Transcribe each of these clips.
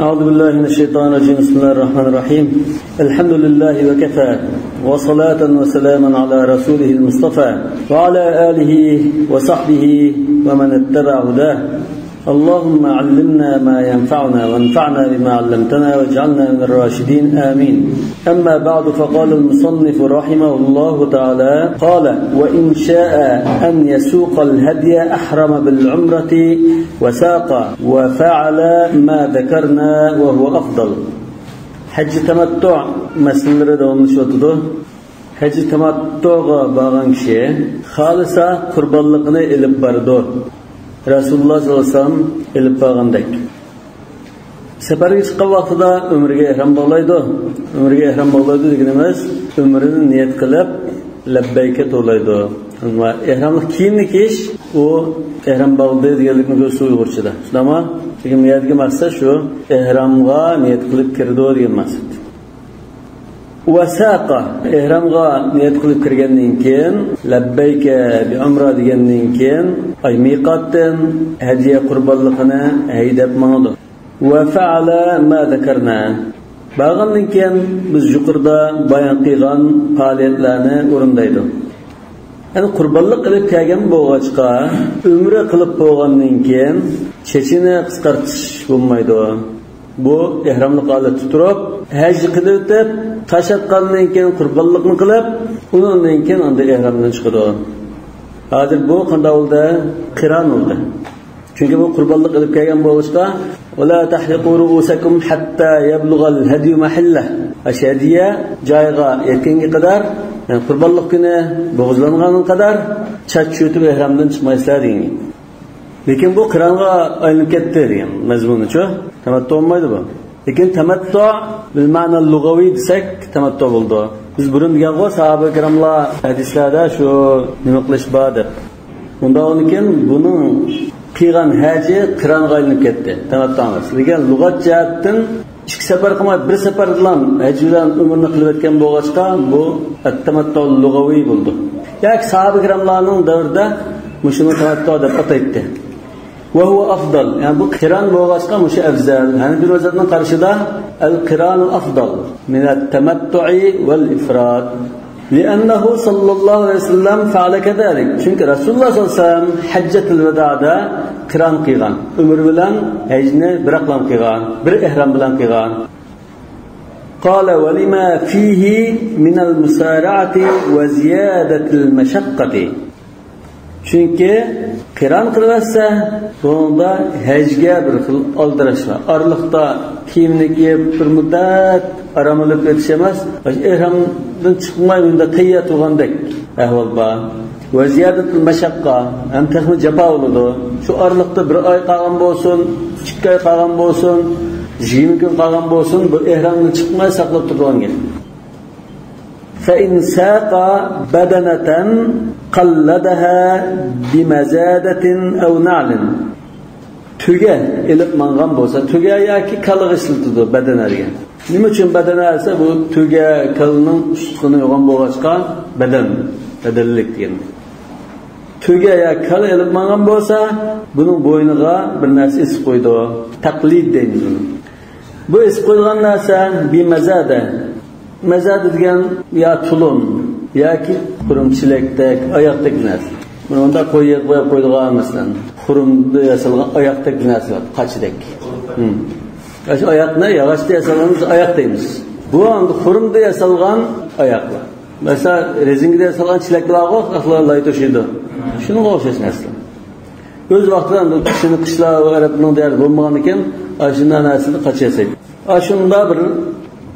أعوذ بالله من الشيطان الرجيم. بسم الله الرحمن الرحيم. الحمد لله وكفى، وصلاة وسلاما على رسوله المصطفى وعلى آله وصحبه ومن اتبع هداه. اللهم علمنا ما ينفعنا وانفعنا بما علمتنا واجعلنا من الراشدين، آمين. أما بعد، فقال المصنف رحمه الله تعالى: قال: وإن شاء أن يسوق الهدي أحرم بالعمرة وساق وفعل ما ذكرنا وهو أفضل. حج تمتع مسألة davamlaşıyordu. Hacı tamattuğa bağlan kişi xalisa kurbanlıkını elip bardı. Rasululloh sollallohu alayhi vasallam elip bargandek. Seferge chiqqan vaqtida umrga ihrom bog'laydi. Umrga ihrom bog'laydi deganimiz umrini niyat qilib labbayka to'laydi. Va ihromli kiyimni kiyish u ihrom bog'laydi deganlikni ko'rsa Uyg'urchada. Shundami? Lekin bu yerdagi maqsad shu ihromga niyat qilib kirdi degan maqsad. Vasaqa ihromga niyat qilib kirgandan keyin labbayka bi umra degandan keyin ay miqotdan hadiya qurbonligini haydab mangdi. Va faala ma zakarna. Bag'andan keyin biz yuqorida bayon qilgan faoliyatlarni o'rindaydi. Ya'ni qurbonlik qilib kelgan bo'lg'achqa umra qilib bo'lgandan keyin chechini qisqartish bo'lmaydi. Bu ihromli holatda turib haj qilib o'tib tashatgandan keyin qurbonlikni qilib undan keyin unda ihromdan chiqadi. Hozir bu qanday bo'ldi? Qiron bo'ldi. Chunki bu qurbonlik qilib kelgan bo'lg'achqa ولا تحلقوا رؤوسكم حتى يبلغ الهدي محله. Hadiya joyiga yetganga qadar, yani qurbonlik kuni bo'g'izlangan qadar chach yutib ihromdan chiqmaysizlar degan. Lekin bu qironga aylanib ketdi degan mazmunichu. Tamattu olmaydi bu. Lekin tamattu bil ma'na lug'aviy desak tamattu bo'ldi. Biz burun degan-ku sahoba ikromlar hadislarda shu nima qilish bor deb. Undan keyin buning qilgan haji qironga aylanib ketdi. Tamattu emas. Lekin lug'at jihatdan ikki safar qilmay bir safar bilan haj bilan umrni qilib o'tgan bo'lg'achqa bu tamattu lug'aviy bo'ldi. Yoki sahoba ikromlarning davrida mushuni tamattu deb ataydi. وهو أفضل. يعني bu qiron bo'lg'achqa mushu afzal. Yani bir o'zatning qarshida al-qiron afdal min at-tamattu'i wal-ifrad. لأنه صلى الله عليه وسلم فعل كذلك. Chunki Rasululloh sollallohu alayhi vasallam hajjatul vadoda qiron qilgan. Umr bilan hajni biroqlam qilgan, bir ihrom bilan qilgan. قال ولما فيه من المسارعة وزيادة المشقة. Chunki qiron qilsa bunda hajga bir xil oldirish var. Orliqda kiyimni kiyib bir muddat arom olib o'tish emas, ihromdan chiqmay unda tayyor turgandek ahvol bor. Va ziyadatul mashaqqa ham texnik jafo bo'ladi. Shu orliqda bir oy qolgan bo'lsin, 2 oy qolgan bo'lsin, 20 kun qolgan bo'lsin, bu ihromdan chiqmay saqlab turgan gap. فإن ساق بدنة قلدها بمزادة أو نعل. Tuga ilib mangan bo'lsa, tuga yoki kaliga ishlatadi badana degan. Nima uchun badana desa, bu tuga kalining ustini yo'g'on bo'lg'achqa badan, badallik degan. Tuga yoki kali ilib mangan bo'lsa, buning bo'yniga bir narsa isib qo'ydi. Taqlid deymiz buni. Bu isib qo'yilgan narsa bimazada. Mazada degan ya tulum yoki xurumchilikdek, oyoqdek narsa. Buni unda qo'yib qo'yib qo'yilgan masalan, xurumda yasalgan oyoqdek narsa bor, qachdek. Shu oyoqni yog'ochda yasalgan oyoq deymiz. Bu endi xurumda yasalgan oyoqlar. Masalan, rezingda yasalgan chilaklarga aqlar lay to'shiydi. Shunga o'xshash narsa. O'z vaqtida endi kishini qishlar arabning diyari bo'lmagan ekan, shunday narsani qacha yasaydi. Shunda bir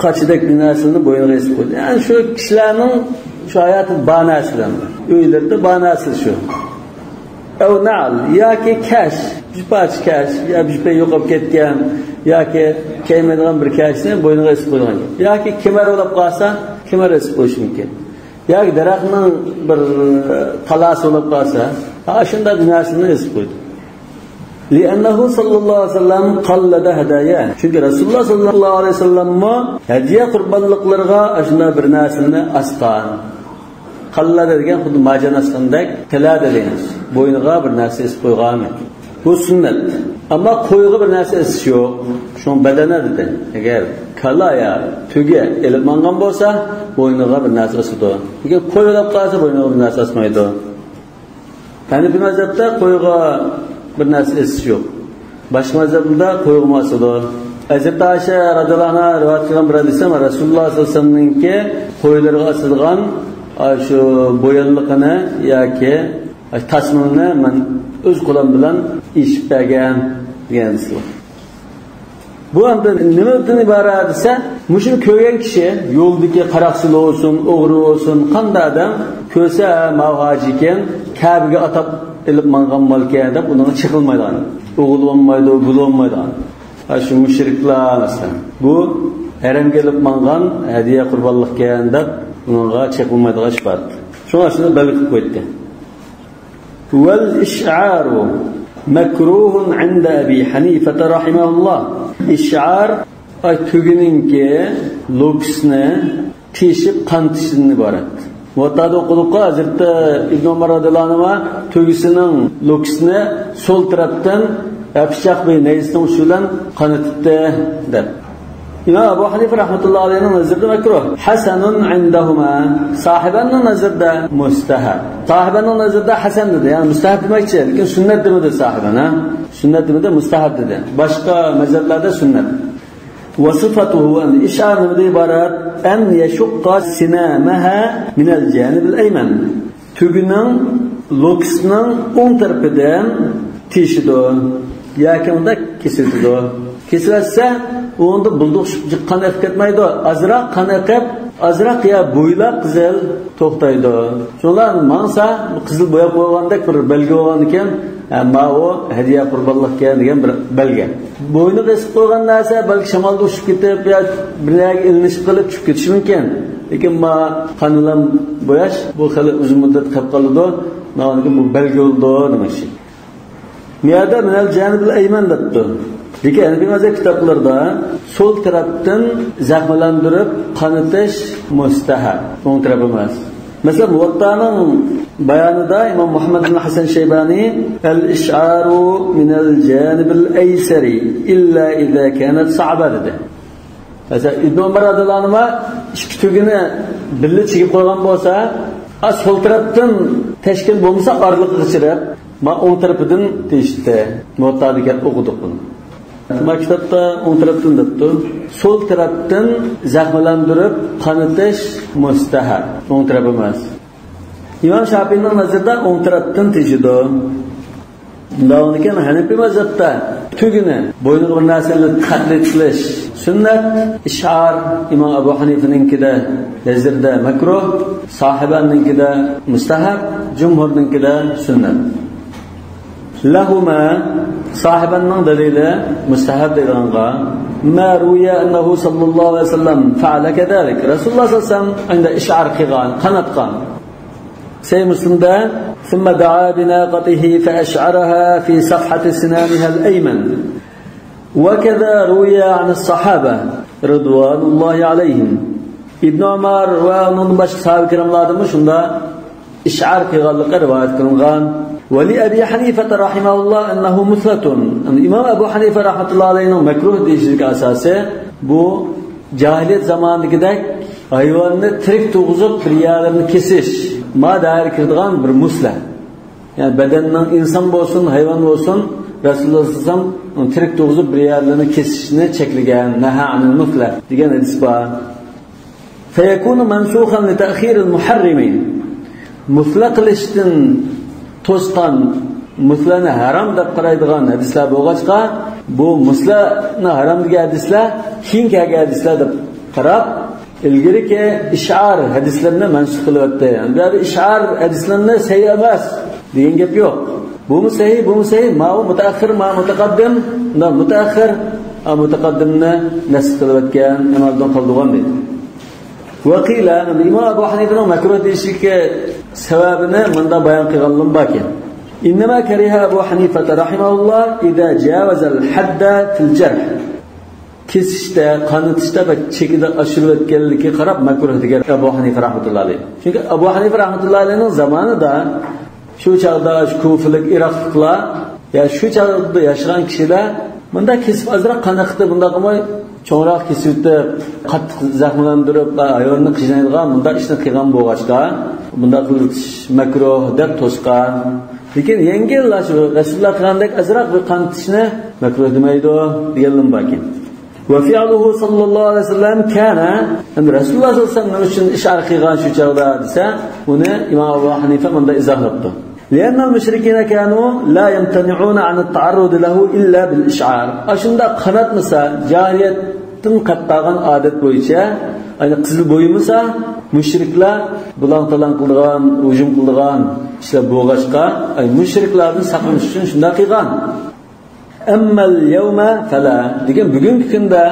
qachidek bir narsani bo'yniga esib qo'ydi. Ya'ni shu kishilarning shu hayoti bor narsadan. Uylarda bor narsa shu. Ev na'l yoki kash, bir parcha kash, yo bir pay yo'qolib ketgan yoki kiymaydigan bir kashni bo'yniga esib qo'ygan. Yoki kemar bo'lib qolsa, kemar esib qo'yish mumkin. Yoki daraxtning bir talasi bo'lib qolsa, shunda bir narsani esib qo'ydi. لأنه صلى الله عليه وسلم قلد هدايا. Çünkü Resulullah sallallahu aleyhi ve sellem hediye kurbanlıklarga aşına bir narsani asqan. Qallada degan xuddi marjon asqandek tilada deymiz. Bo'yniga bir narsa esib qo'ygan. Bu sünnet. Ama qo'yga bir narsa isish yo'q. Shuni badana dedi. Agar kala ya tuga elib mangan bo'lsa, bo'yniga bir narsa isidi. Agar qo'y bo'lib qolsa, bo'yniga bir narsa ismaydi. Hanifi mazhabda qo'yga bir narsa isish yo'q. Boshqa mazhabda qo'yga isidi. Hazreti Ayşe radıyallahu anh'a rivayet qilgan bir hadisda Rasululloh sallallohu alayhi vasallamninki qo'ylariga asilgan shu bo'yanliqini yoki tasmini men o'z qo'lim bilan eshib bergan degan hadis bor. Bu endi nimadan iborat desa, mushuni ko'rgan kishi yo'ldagi qaroqchi bo'lsin, o'g'ri bo'lsin, qanday odam ko'rsa mavhaji ekan, Kabaga atab ilib mangan molkan deb unga chiqilmaydi. O'g'il bo'lmaydi, gul bo'lmaydi. Şu müşriklar mesela. Bu haramga ilib mangan hadiya qurbonlik ekan deb unga chiqilmaydigan ish bor. Shunga shuni belgi qilib qo'ydi. Val ish'aru makruhun 'inda Abi Hanifa rahimahulloh. İş'ar ay tugininki lokusni teshib qantishdan iborat. Muvattada o'qidiqqa Hazrati Ibn Umar radhiyallohu anhu tugisining lokusni so'l tarafdan pichoq bilan nayzning uchi bilan qanitibdi deb. İmam Abu Hanifa rahmatullohi alayhining nazarida makruh. Hasanun indahuma. Sahibanning nazarida mustahab. Sahibanning nazarida hasan dedi. Ya'ni mustahab demakchi, lekin sunnat demadi sahiban, ha? Sunnat demadi, mustahab dedi. Boshqa mazhablarda sunnat. Va sifatuhu an ish'ar nimada iborat? An yashqa sinamaha min al-janib al-ayman. Tugining lokusning o'ng tarafidan teshidi yoki unda kesiladi. Kesilsa, onda bulduq qon akib ketmaydi. Azroq qon akib, azroq ya bo'ylab qizil to'xtaydi. Shunlar mansa qizil bo'yab qo'ygandek bir belgi bo'lgan ekan, ma u hadiya qurbonlik degan bir belgi. Bo'yni qisib qo'ygan narsa balki shamolda uchib ketib yo bir yerga ilinishib qilib tushib ketishi mumkin. Lekin ma qon bilan bo'yash bu hali uzun muddat qolib qoladi. Bu belgi bo'ldi demoqchi. Miyada minal janibul ayman debdi. Lekin Hanifi mazhab kitoblarida so'l tarafdan zahmalantirib qanitish mustahab, o'ng taraf emas. Masalan, Muvattaning bayonida Imom Muhammad ibn Hasan Shaybani al-ish'aru min al-janib al-aysari illa idza kanat sa'ba dedi. Masalan, Ibn Umar radhiyallohu anhu ikki tugini birga chigib qo'ygan bo'lsa, so'l tarafdan tashkil bo'lmasa orliqqa chirib, ma o'ng tarafidan teshdi. Muvattadagi o'qidik buni. Ma kitobda o'ng tarafdan debdi. So'l tarafdan zahmalantirib qanitish mustahab, o'ng taraf emas. İmom Shofiyning nazarida o'ng tarafdan teshidi. Undan Hanifi mazhabda tugini bo'yniga bir narsani taqlid qilish sunnat, ish'ar Imom Abu Hanifaninkida nazarda makruh, sahibanninkida mustahab, jumhurninkida sunnat. Lahuma sahibanning dalili mustahab deyilganga ma ruya annahu sallallohu alayhi vasallam fa'ala kadalik. Rasululloh sallallohu alayhi vasallam unda ish'ar qilgan, qanatgan. Sahih Muslimda thumma da'a binaqatihi fa ash'araha fi safhati sinamiha al-ayman. Wa kadha ruya 'an as-sahaba ridvanullahi alayhim. Ibn Umar va uning boshqa sahoba kiramlardan shunda ish'ar qilganligi rivoyat qilingan. ولأبي حنيفة رحمه الله أنه مثلة. İmam Ebu Hanife rahmetullahi aleyhinin mekruh deyişlik asası bu cahiliyet zamanındaki hayvanını tirik tuğuzup bir yerlerini kesiş ma dair kirdigan bir musla. Yani bedeninin insan bolsun, hayvan bolsun Resulullah sallallahu aleyhi ve sellem tirik tuğuzup bir yerlerini kesişini çekligen neha anil musla degan hadis bor. Feyekunu mensuhan li ta'khiril muharrimin. Musla qilishdan to'sqan muslani harom deb qaraydigan hadislar bo'lg'achqa bu muslani harom degan hadislar keyin kelgan hadislar deb qarab ilgariki ish'ar hadislarni mansub qilyapti. Yani bu yerda ish'ar hadislarni sahih emas degan gap yo'q. Bumi sahih, bumi sahih, ma u mutaaxir, ma mutaqaddim, unda mutaaxir, mutaqaddimni nasx qilayotgan, amaldan qoldigan deydi. Vaqila İmam Abu Hanife'nin makruh deyishiga sababini bunda bayon qilganlim borki. İnma kariha Abu Hanifa rahimahulloh idza jawaza al-hadda fil jarh. Kesishda, qanitishda va chekida oshirib o'tganligiga qarab makruh degan Abu Hanifa rahmatullohi alayhi. Chunki Abu Hanifa rahmatullohi alayhining zamanida shu chaqda Kufilik, Iroqliklar Ya shu chog'da yashagan kishilar bunda kesib ozroq qon oqitib, bunda qilmay cho'ngroq kesib o'tib, qattiq zaxmlantirib, hayvonni qiynaydigan bunda ishni qilgan bo'lg'achqa, bunda qilish makruh deb to'sgan. Lekin yengil shu Rasululloh qilgandek ozroq bir qon tishni makruh demaydi deganlim borkin. Va fi'luhu sallallohu alayhi vasallam kana, endi Rasululloh sollallohu alayhi vasallam uchun ishar qilgan shu chog'da desa, uni Imom Abu Hanifa bunda izohlabdi. لأن المشركين كانوا لا يمتنعون عن التعرض له إلا بالإشعار. Aşında qanatmasa, cahiliyetin qatqağan adet boyunca, aynı qızıl boyumasa, müşrikler bulan-talan qildigan, hujum qildigan ishlar bo'lg'achqa, ay mushriklardan saqlanish uchun shunday qilgan. Ammal yawma fala degan bugungi kunda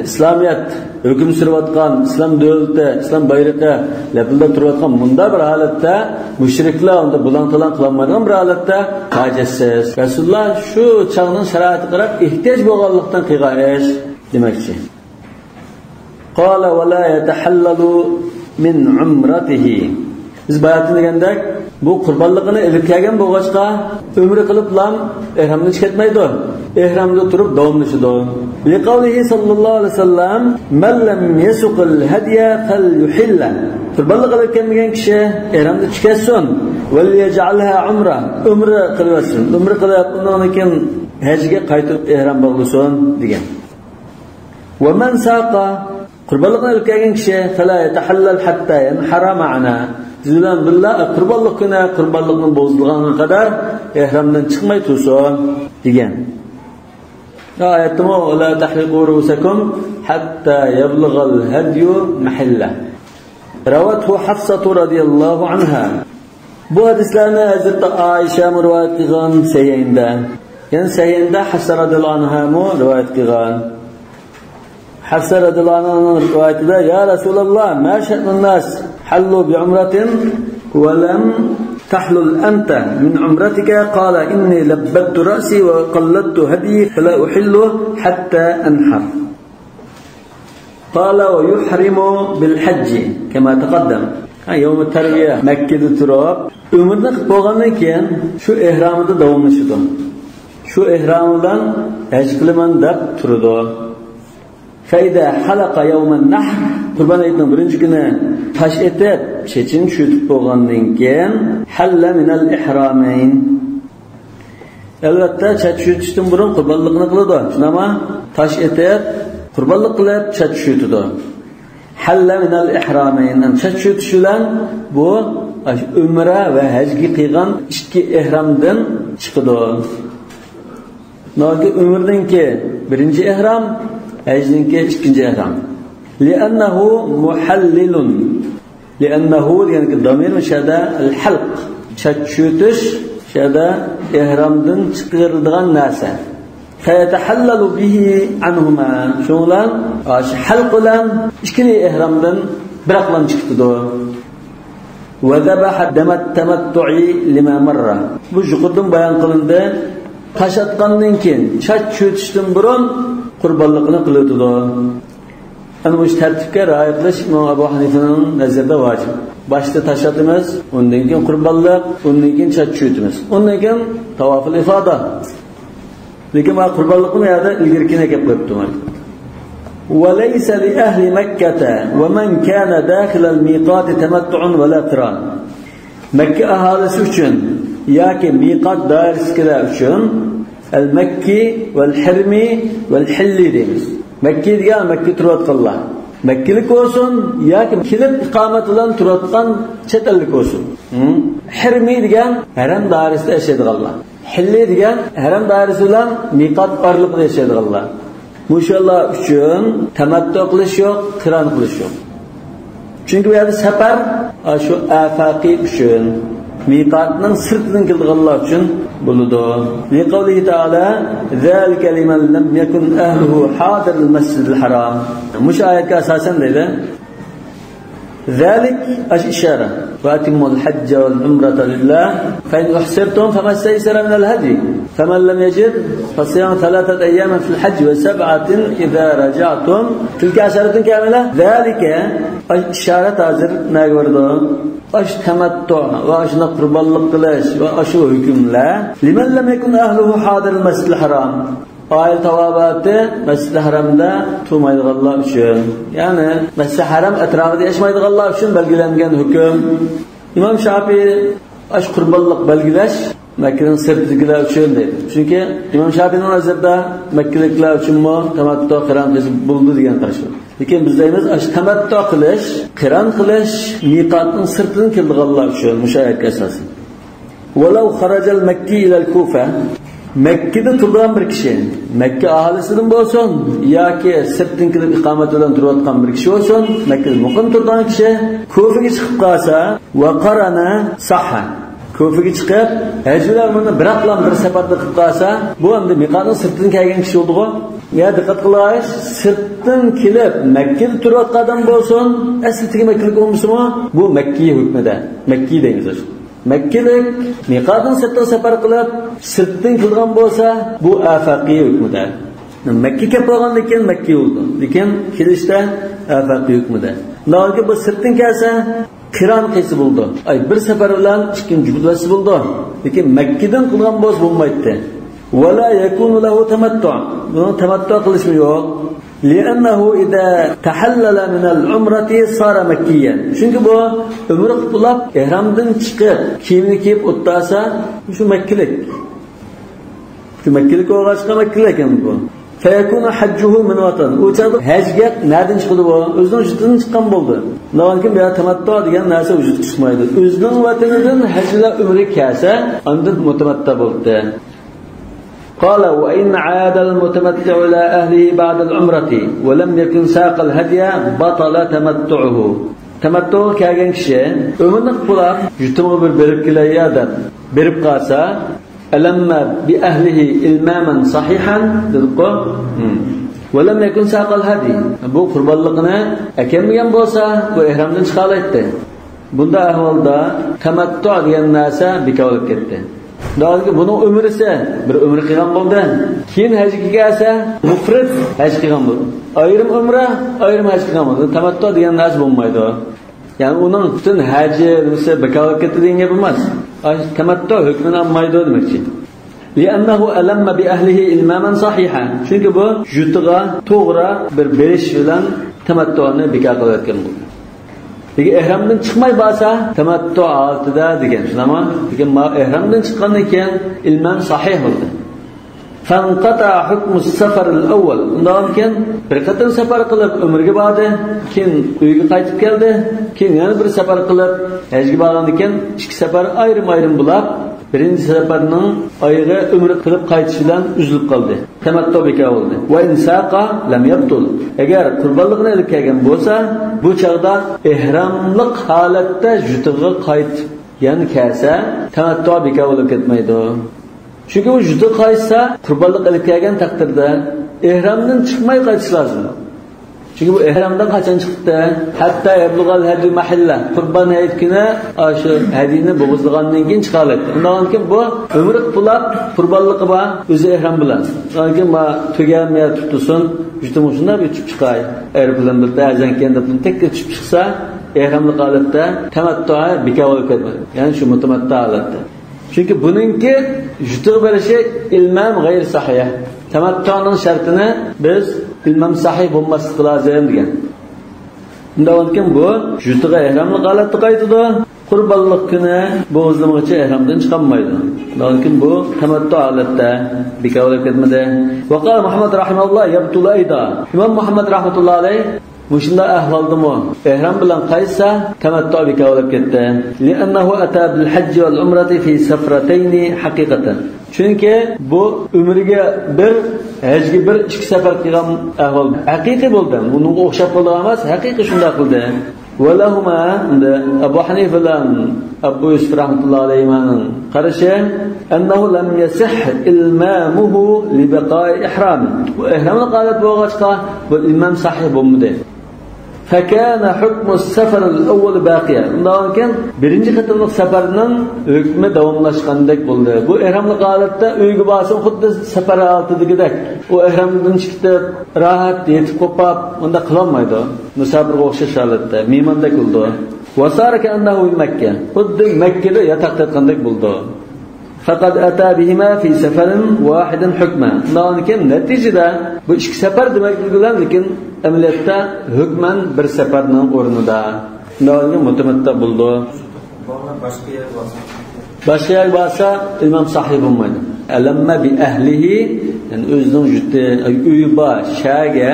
islomiyat hukm surayotgan, islom davlati, islom bayrog'i lapillab turayotgan bunda bir holatda mushriklar unda bulan-talan qilolmaydigan bir holatda hojatsiz. Rasululloh shu chog'ning sharoitiga qarab ehtiyoj bo'lganlikdan qilgan ish demakchi. Qala va la yatahallalu min umratihi. Biz bayatni degandek, bu qurbonligini ilib kelgan bo'lg'achqa umri qilib lam ihramdan chiqib ketmaydi. Ihramda turib davomlashadi. Liqavlihi sallallohu alayhi vasallam man lam yasuqil hadiya falyuhilla. Qurbonlik qilib kelmagan kishi ihramda chiqasin, va yaj'alha umra, umra qilsin. Umra qilib undan keyin hajga qaytib ihrom bog'lasin degan. Va man saqa qurbonlik qilib kelgan kishi fala yatahallal hatta yanhara ma'ana. Biz bilan birga qurbonlik kuni qurbonlikni bozilganga qadar ihramdan chiqmay tursin degan. Oyatda la tahliqu rusakum hatta yablug'al hadyu mahalla. Ravathu Hafsatu radhiyallohu anha. Bu hadislarni Hazrati Aisha rivoyat qilgan sahihida. Ya'ni sahihida Hafsa radhiyallohu anha rivoyat qilgan. Hafsa radhiyallohu anha rivoyatida ya Rasululloh ma sha'nun nas hallu bi umratin wa lam tahlul anta min umratika qala inni labbattu ra'si wa qalladtu hadyi fala uhillu hatta anhar. Qala wa yuhrimu bil hajj kama taqaddam. Yawm at-tarwiya Makkada turib umrni qilib bo'lgandan keyin shu ihromida davomlashadi. Shu ihromidan haj qilaman deb turadi. Fayda halaqa yawm an-nahr Qurbon hayitining birinchi kuni tash etib, chechin tushirib bo'lgandan keyin halla minal ihromayn. Albatta chach tushirishdan burun qurbonlikni qiladi. Shunama tash etib, qurbonlik qilib chach tushiradi. Halla minal ihromayn. Chach tushirish bilan bu umra va hajga qilgan ikki ihromdan chiqadi. Noki umrninki birinchi ihrom, hajninki ikkinchi ihrom. لأنه محلل لأنه يعني الضمير مش هذا الحلق شتشوتش هذا إهرامدن چقىرىدىغان نەرسە فيتحلل به عنهما شۇنىڭ حلق bilan ikkili ihramdan biroqlan chiqdi. وذبح دم التمتع لما مر. Bu yuqoridan bayon qilindi. Tash atgandan keyin chach cho'tishdan burun qurbonlikni qiladi. Ana bu tartibga rioya qilish Imom Abu Hanifaning nazarida vojib. Boshda tash atamiz, undan keyin qurbonlik, undan keyin chach cho'timiz, undan keyin tavoful ifoda. Lekin bu qurbonlikni yerda ilgarikini kelib qo'yibdi. وليس لأهل مكة ومن كان داخل الميقات تمتع ولا قران. Makka aholisi uchun yoki miqot doirasidagilar uchun al-Makki val-Hirmi val-Hilli deymiz. Makka degan Makka turayotganlar, Makkalik bo'lsin yoki kelib iqomat bilan turayotgan chet ellik bo'lsin. Hirmi degan haram doirasida yashaydiganlar, Hilli degan haram doirasi bilan miqot oralig'ida yashaydiganlar. Mushallar uchun tamattu qilish yo'q, qiron qilish yo'q. Chunki bu yerda safar shu afaqiy uchun, miqotning sirtidan kelganlar uchun bo'ladi. Liqavlihi ta'ala zalika liman lam yakun ahluhu hadir al-masjidil haram. Mush oyatga asosan deydi. ذلك إشارة وأتموا الحج والعمرة لله فإن أحصرتم فما استيسر من الهدي فمن لم يجد فصيام 3 أيام في الحج و7 إذا رجعتم تلك 10 كاملة ذلك إشارة hazır nega bordi? Aş tamattu va ashuna qurbonlik qilish va ashu hukmlar liman lam yakun ahluhu hadir al-masjidil haram. Oila tavobati Masjid-i Haramda turmaydiganlar uchun, ya'ni Masjid-i Haram atrofida yashamaydiganlar uchun belgilangan hukm. Imom Shofiy ash qurbonlik belgilash Makkaning sirtidagilar uchun deydi. Chunki Imom Shofiyning nazarida makkaliklar uchunmi tamattu qiron qilish bo'ldi degan qarash. Lekin biz deymiz ash tamattu qilish, qiron qilish miqotning sirtidan keladiganlar uchun mushoyatga asosan. Walau kharajal makki ila al-Kufa. Mekkede turgan bir kishi, Mekke ahalisidan bo'lsin yoki sirtdan kelib iqomat bilan turayotgan bir kishi bo'lsin, Mekkada muqim turgan kishi Kufaga chiqib qolsa va qarana sahha. Kufaga chiqib, haj bilan buni biroqlam bir safarda qilib qolsa, bu endi miqotning sirtidan kelgan kishi bo'ldi-ku. Ya diqqat qilayish, sirtdan kelib Mekkada turayotgan odam bo'lsin, aslida Makkalik bo'lmasmi, bu Makki hukmida. Makki deymiz. Mekkelik miqotdan sirtdan safar qilib, sirtdan qilgan bo'lsa, bu afaqiy hukmida. Makka kelib qolgandan keyin Makka bo'ldi. Lekin kelishda afaqiy hukmida. Lekin bu sirtdan kelsa, qiron qilsa bo'ldi. Ay bir safar bilan ikkinchi jublasi bo'ldi. Lekin Makkadan qilgan bo'lsa bo'lmaydi. Va la yakunu lahu tamattu. Buni tamattu qilishmi yo'q. لأنه إذا تحلل من العمرة صار مكيا. Çünkü bu ömrü qilib ihramdan chiqib, kiyimini kiyib o'tsa, shu makkilik. Shu makkilik bo'lg'achqa makkilik ekan bu. فيكون حجه من وطن. U chaqda hajga nerdan chiqdi bu? O'zining vujudidan chiqqan bo'ldi. Undan keyin bu tamattu degan narsa vujudga chiqmaydi. O'zining vatanidan hajla umri kelsa, undan mutamatta bo'ldi. قال وإن عاد المتمتع إلى أهله بعد العمرة ولم يكن ساق الهدي بطل تمتعه. Tamattu kelgan kishi umrini qilib yutug'i bir berib kelaya deb berib qolsa, alamma bi ahlihi ilmaman sahihan dediqo. ولم يكن ساق الهدي. Bu qurbonlikni akelmagan bo'lsa, bu ihramdan chiqa oladi. Bunda ahvolda tamattu degan narsa bekor bo'lib ketdi. Daha bunun ömrüse bir ömrü qilgan bo'ldi. Keyin hajga kelsa, mufrid haj qilgan bo'ldi. Ayrim umra, ayrim haj qilgan bo'ldi. Tamattu degan narsa bo'lmaydi. Ya'ni uning butun haji nimasi bekor bo'lib ketdi degan gap emas. Tamattu hukmini olmaydi demoqchi. لأنه ألم بأهله إلماما صحيحا. Chunki bu yutiga to'g'ri bir berish bilan tamattuni bekor qilayotgan bo'ldi. Lekin ihramdan chiqmay bo'lsa tamattu holatida degan, shunami? Lekin ihramdan chiqqandan keyin ilmam sahih bo'ldi. Fanqata hukmu as-safar al-awwal. Undan keyin bir qatim safar qilib umrga bordi, keyin uyga qaytib keldi, keyin yana bir safar qilib hajga borgandan keyin ikki safar ayrim-ayrim bo'lib, birinchi safarning oyog'i umr qilib qaytish bilan uzilib qoldi. Tamattu bekor bo'ldi. Va insaqa lam yabtul. Agar qurbonlikni ilib kelgan bo'lsa, bu chaqda ihramliq holatda yutug'i qaytib yana kelsa, tamattu bekor bo'lib ketmaydi. Chunki u yutuq qaytsa, qurbonlik ilib kelgan taqdirda ihramdan chiqmay qaytish lozim. Chunki bu ihramdan qachon chiqdi? Hatta yablug'al hadi mahalla. Qurbon hayit kuni shu hadiyni bo'g'izlagandan keyin chiqa oladi. Undan keyin bu umri pulab qurbonligi bor, o'zi ihrom bilan. Undan keyin ma tugamay tutsin, jutum shunday bir tushib chiqay. Aeroplan bitta azan keyin deb tekka tushib chiqsa, ihramli holatda tamattu bekor bo'lib ketmaydi. Ya'ni shu mutamatta holatda. Chunki buningki yutuq berishi ilmam g'ayr sahih. Tamattuning shartini biz ilmam sahih bo'lmasligi lozim degan. Undan keyin bu yutug'i ihramli holatda qaytadi. Qurbonlik kuni bo'g'izlamaguncha ihramdan chiqolmaydi. Undan keyin bu tamattu holatda bekor bo'lib ketmadi. Va qala Muhammad rahimahulloh yabtul ayda. Imom Muhammad rahmatullohi alayh mushunda ahvoldimi ihrom bilan qaytsa tamattu bekor bo'lib ketdi. Li'annahu ata bil hajj wal umrati fi safratayn haqiqatan. Chunki bu umriga bir hajga bir ikki safar qilgan ahvol haqiqiy bo'ldi. Buni o'xshab qoldi emas, haqiqiy shunday qildi. Va lahuma Abu Hanifa bilan Abu Yusuf rahmatullohi alayhining qarashi annahu lam yasih ilmamuhu li baqa'i ihram. Bu ihramni holat bo'lg'achqa bu ilmam sahih bo'lmadi. فكان حكم السفر الأول باقيا. Undan keyin birinchi qitimliq safarning hukmi davomlashgandek bo'ldi. Bu ihramli holatda uyga borsa xuddi safar holatidagidek. U ihramdan chiqib rahat yetib qo'pab unda qilolmaydi. Musafirga o'xshash holatda mehmondek bo'ldi. وصار كأنه بمكة. Xuddi Makkada yotoqda yotgandek bo'ldi. فقد أتى بهما في سفر واحد حكما. Lekin natijada bu ikki safar demak bilan, lekin amaliyotda hukman bir safarning o'rnida. Lekin mutamatta bo'ldi. Boshqa yerga borsa, boshqa yerga borsa imom sahih bo'lmaydi. Alamma bi ahlihi, yani o'zining jutti uyi bor, shaga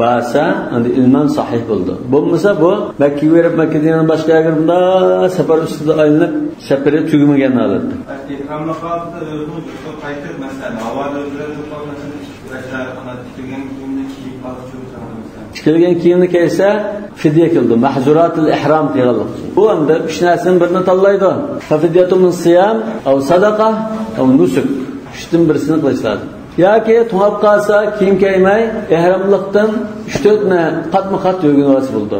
borsa, endi ilman sahih bo'ldi. Bo'lmasa bu Makkaga berib, Makkadan boshqa yerga bunda safar ustida aylanib, safari tugamagan holatda. İhramlı holatda o'zini yurtga qaytib, masalan, havoda o'zgarib qolmasin, tikilgan kiyimni kiyib qolsa, tikilgan kiyimni kiysa fidya qildi. Mahzuratul ihrom qilganlik. Bu endi uch narsaning birini tanlaydi. Fa fidyatu min siyam aw sadaqa aw nusuk. Uchdan birisini qilish lozim. Yoki to'ng'ib qolsa kiyim kiymay ihramliqdan 3-4 ni qatma-qat yurgan bo'ldi.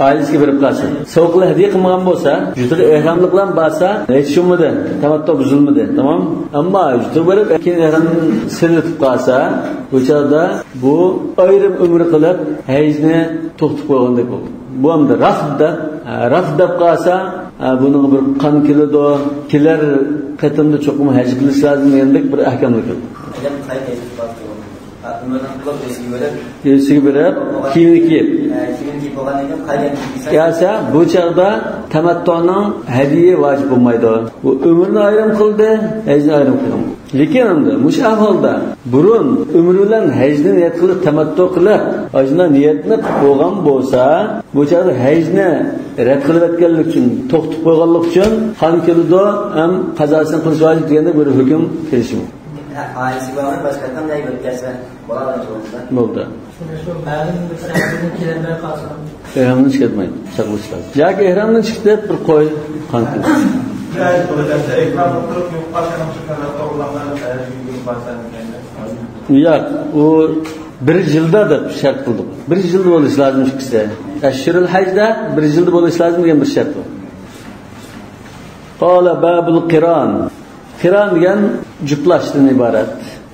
Oilasiga berib qolsa, sovuqli hadiya qilmagan bo'lsa, juda ihramliq bilan borsa, hech shummidi, tamattu buzilmadi, tamom? Ammo juda berib keyin ihramni silitib qolsa, bu chog'da bu ayrim umr qilib hajni to'xtatib qo'ygandek bo'ldi. Bu hamda rafd deb qolsa, buning bir qon keladi, kelar qatimda cho'qim haj qilish lozim degandek bir ahkomni keldi. Esiga berib, kiyimni kiyib. Yasa bu chog'da tamattuning hadiya vojib bo'lmaydi. Bu umrni ayrim qildi, hajni ayrim qildi. Lekin endi mush ahvolda burun umri bilan hajni niyat qilib tamattu qilib, hajni niyatni qo'ygan bo'lsa, bu chog'da hajni rad qilib o'tganlik uchun, to'xtatib qo'yganlik uchun qon keladi, ham qazosini qilish vojib deganda bir hukm kelishi mumkin. Ailesi var başka tam da ötkerse bo'ldi. Shu ma'lum bir safarni kelmay qolsa, ihramdan chiqmaydi, saqlash lozim. Yoki ihramdan chiqdi bir qo'y qon keladi. Yo'q, u bir yilda deb shart qildik. Bir yilda bo'lishi lozim ikkisi. Ashurul hajda bir yilda bo'lishi lozim degan bir shart bor. Qala babul qiron. Qiron degan juplashdan iborat.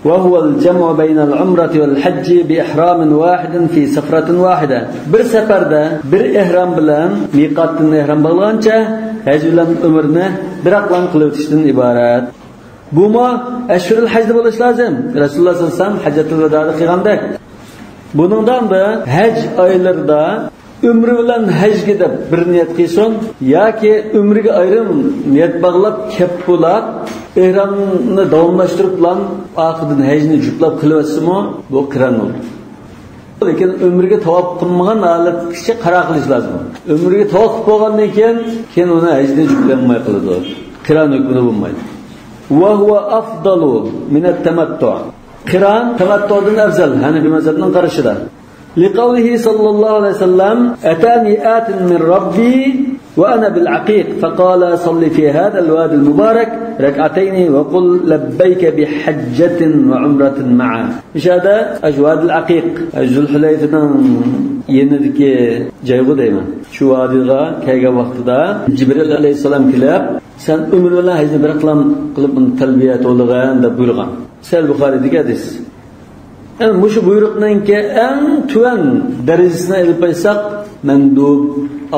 وهو الجمع بين العمرة والحج بإحرام واحد في سفرة واحدة. Bir safarda bir ihrom bilan miqotdan ihrom bog'lagancha haj bilan umrni bir aqlan qilib o'tishdan iborat. Buma ashurul hajda bo'lishi lozim. Rasululloh sollallohu alayhi vasallam hajjatul vadoda qilgandek. Buningdan da haj oylarida umri bilan hajga deb bir niyat qilsin yoki umriga ayrim niyat bog'lab kep bo'lib ihromni davomlashtirib lan oqidan hajni juplab qilib bu qiron bo'ldi. Lekin umriga tavob qilmagan holatgacha qaro qilish lozim. Umriga tavob qilib bo'lgandan keyin uni hajni juplanmay qiladi. Qiron hukmida bo'lmaydi. Va huwa afdalu min at-tamattu. Qiron tamattudan afzal, Hanafi mazhabining qarashida. لقوله صلى الله عليه وسلم أتاني آت من ربي وأنا بالعقيق فقال صل في هذا الوادي المبارك ركعتين وقل لبيك بحجة وعمرة معا. إيش هذا؟ أجواد العقيق ذو الحليفة يندك جايغو دايما شو واديغا كيغا وقتدا جبريل عليه السلام كلاب سن أمر الله هزن برقلم قلب تلبية ولغان دبرغان سأل بخاري ديك حديث. Yani muşu buyruqninki eng tuvan darajasini ilib qo'ysak, mandub,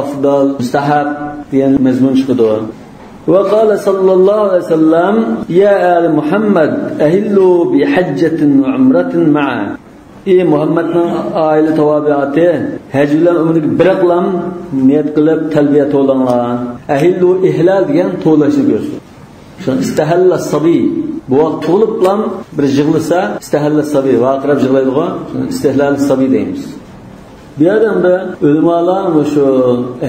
afdal, mustahab degan mazmun chiqadi. Va qala sallallohu alayhi vasallam ya ali Muhammad ahillu bi hajjatin va umratin ma'a. Ey Muhammadning oila tabiati, haj bilan umrga bir qilam niyat qilib talbiya to'langlar. Ahillu ihlal degan to'lashni ko'rsatadi. Istahalla sabiy. Bu vaqt tug'ilib bilan bir yig'lasa, istahalla sabiy, vaqirab yig'laydigan, istihlal sabiy deymiz. Bu yerda ulamolar shu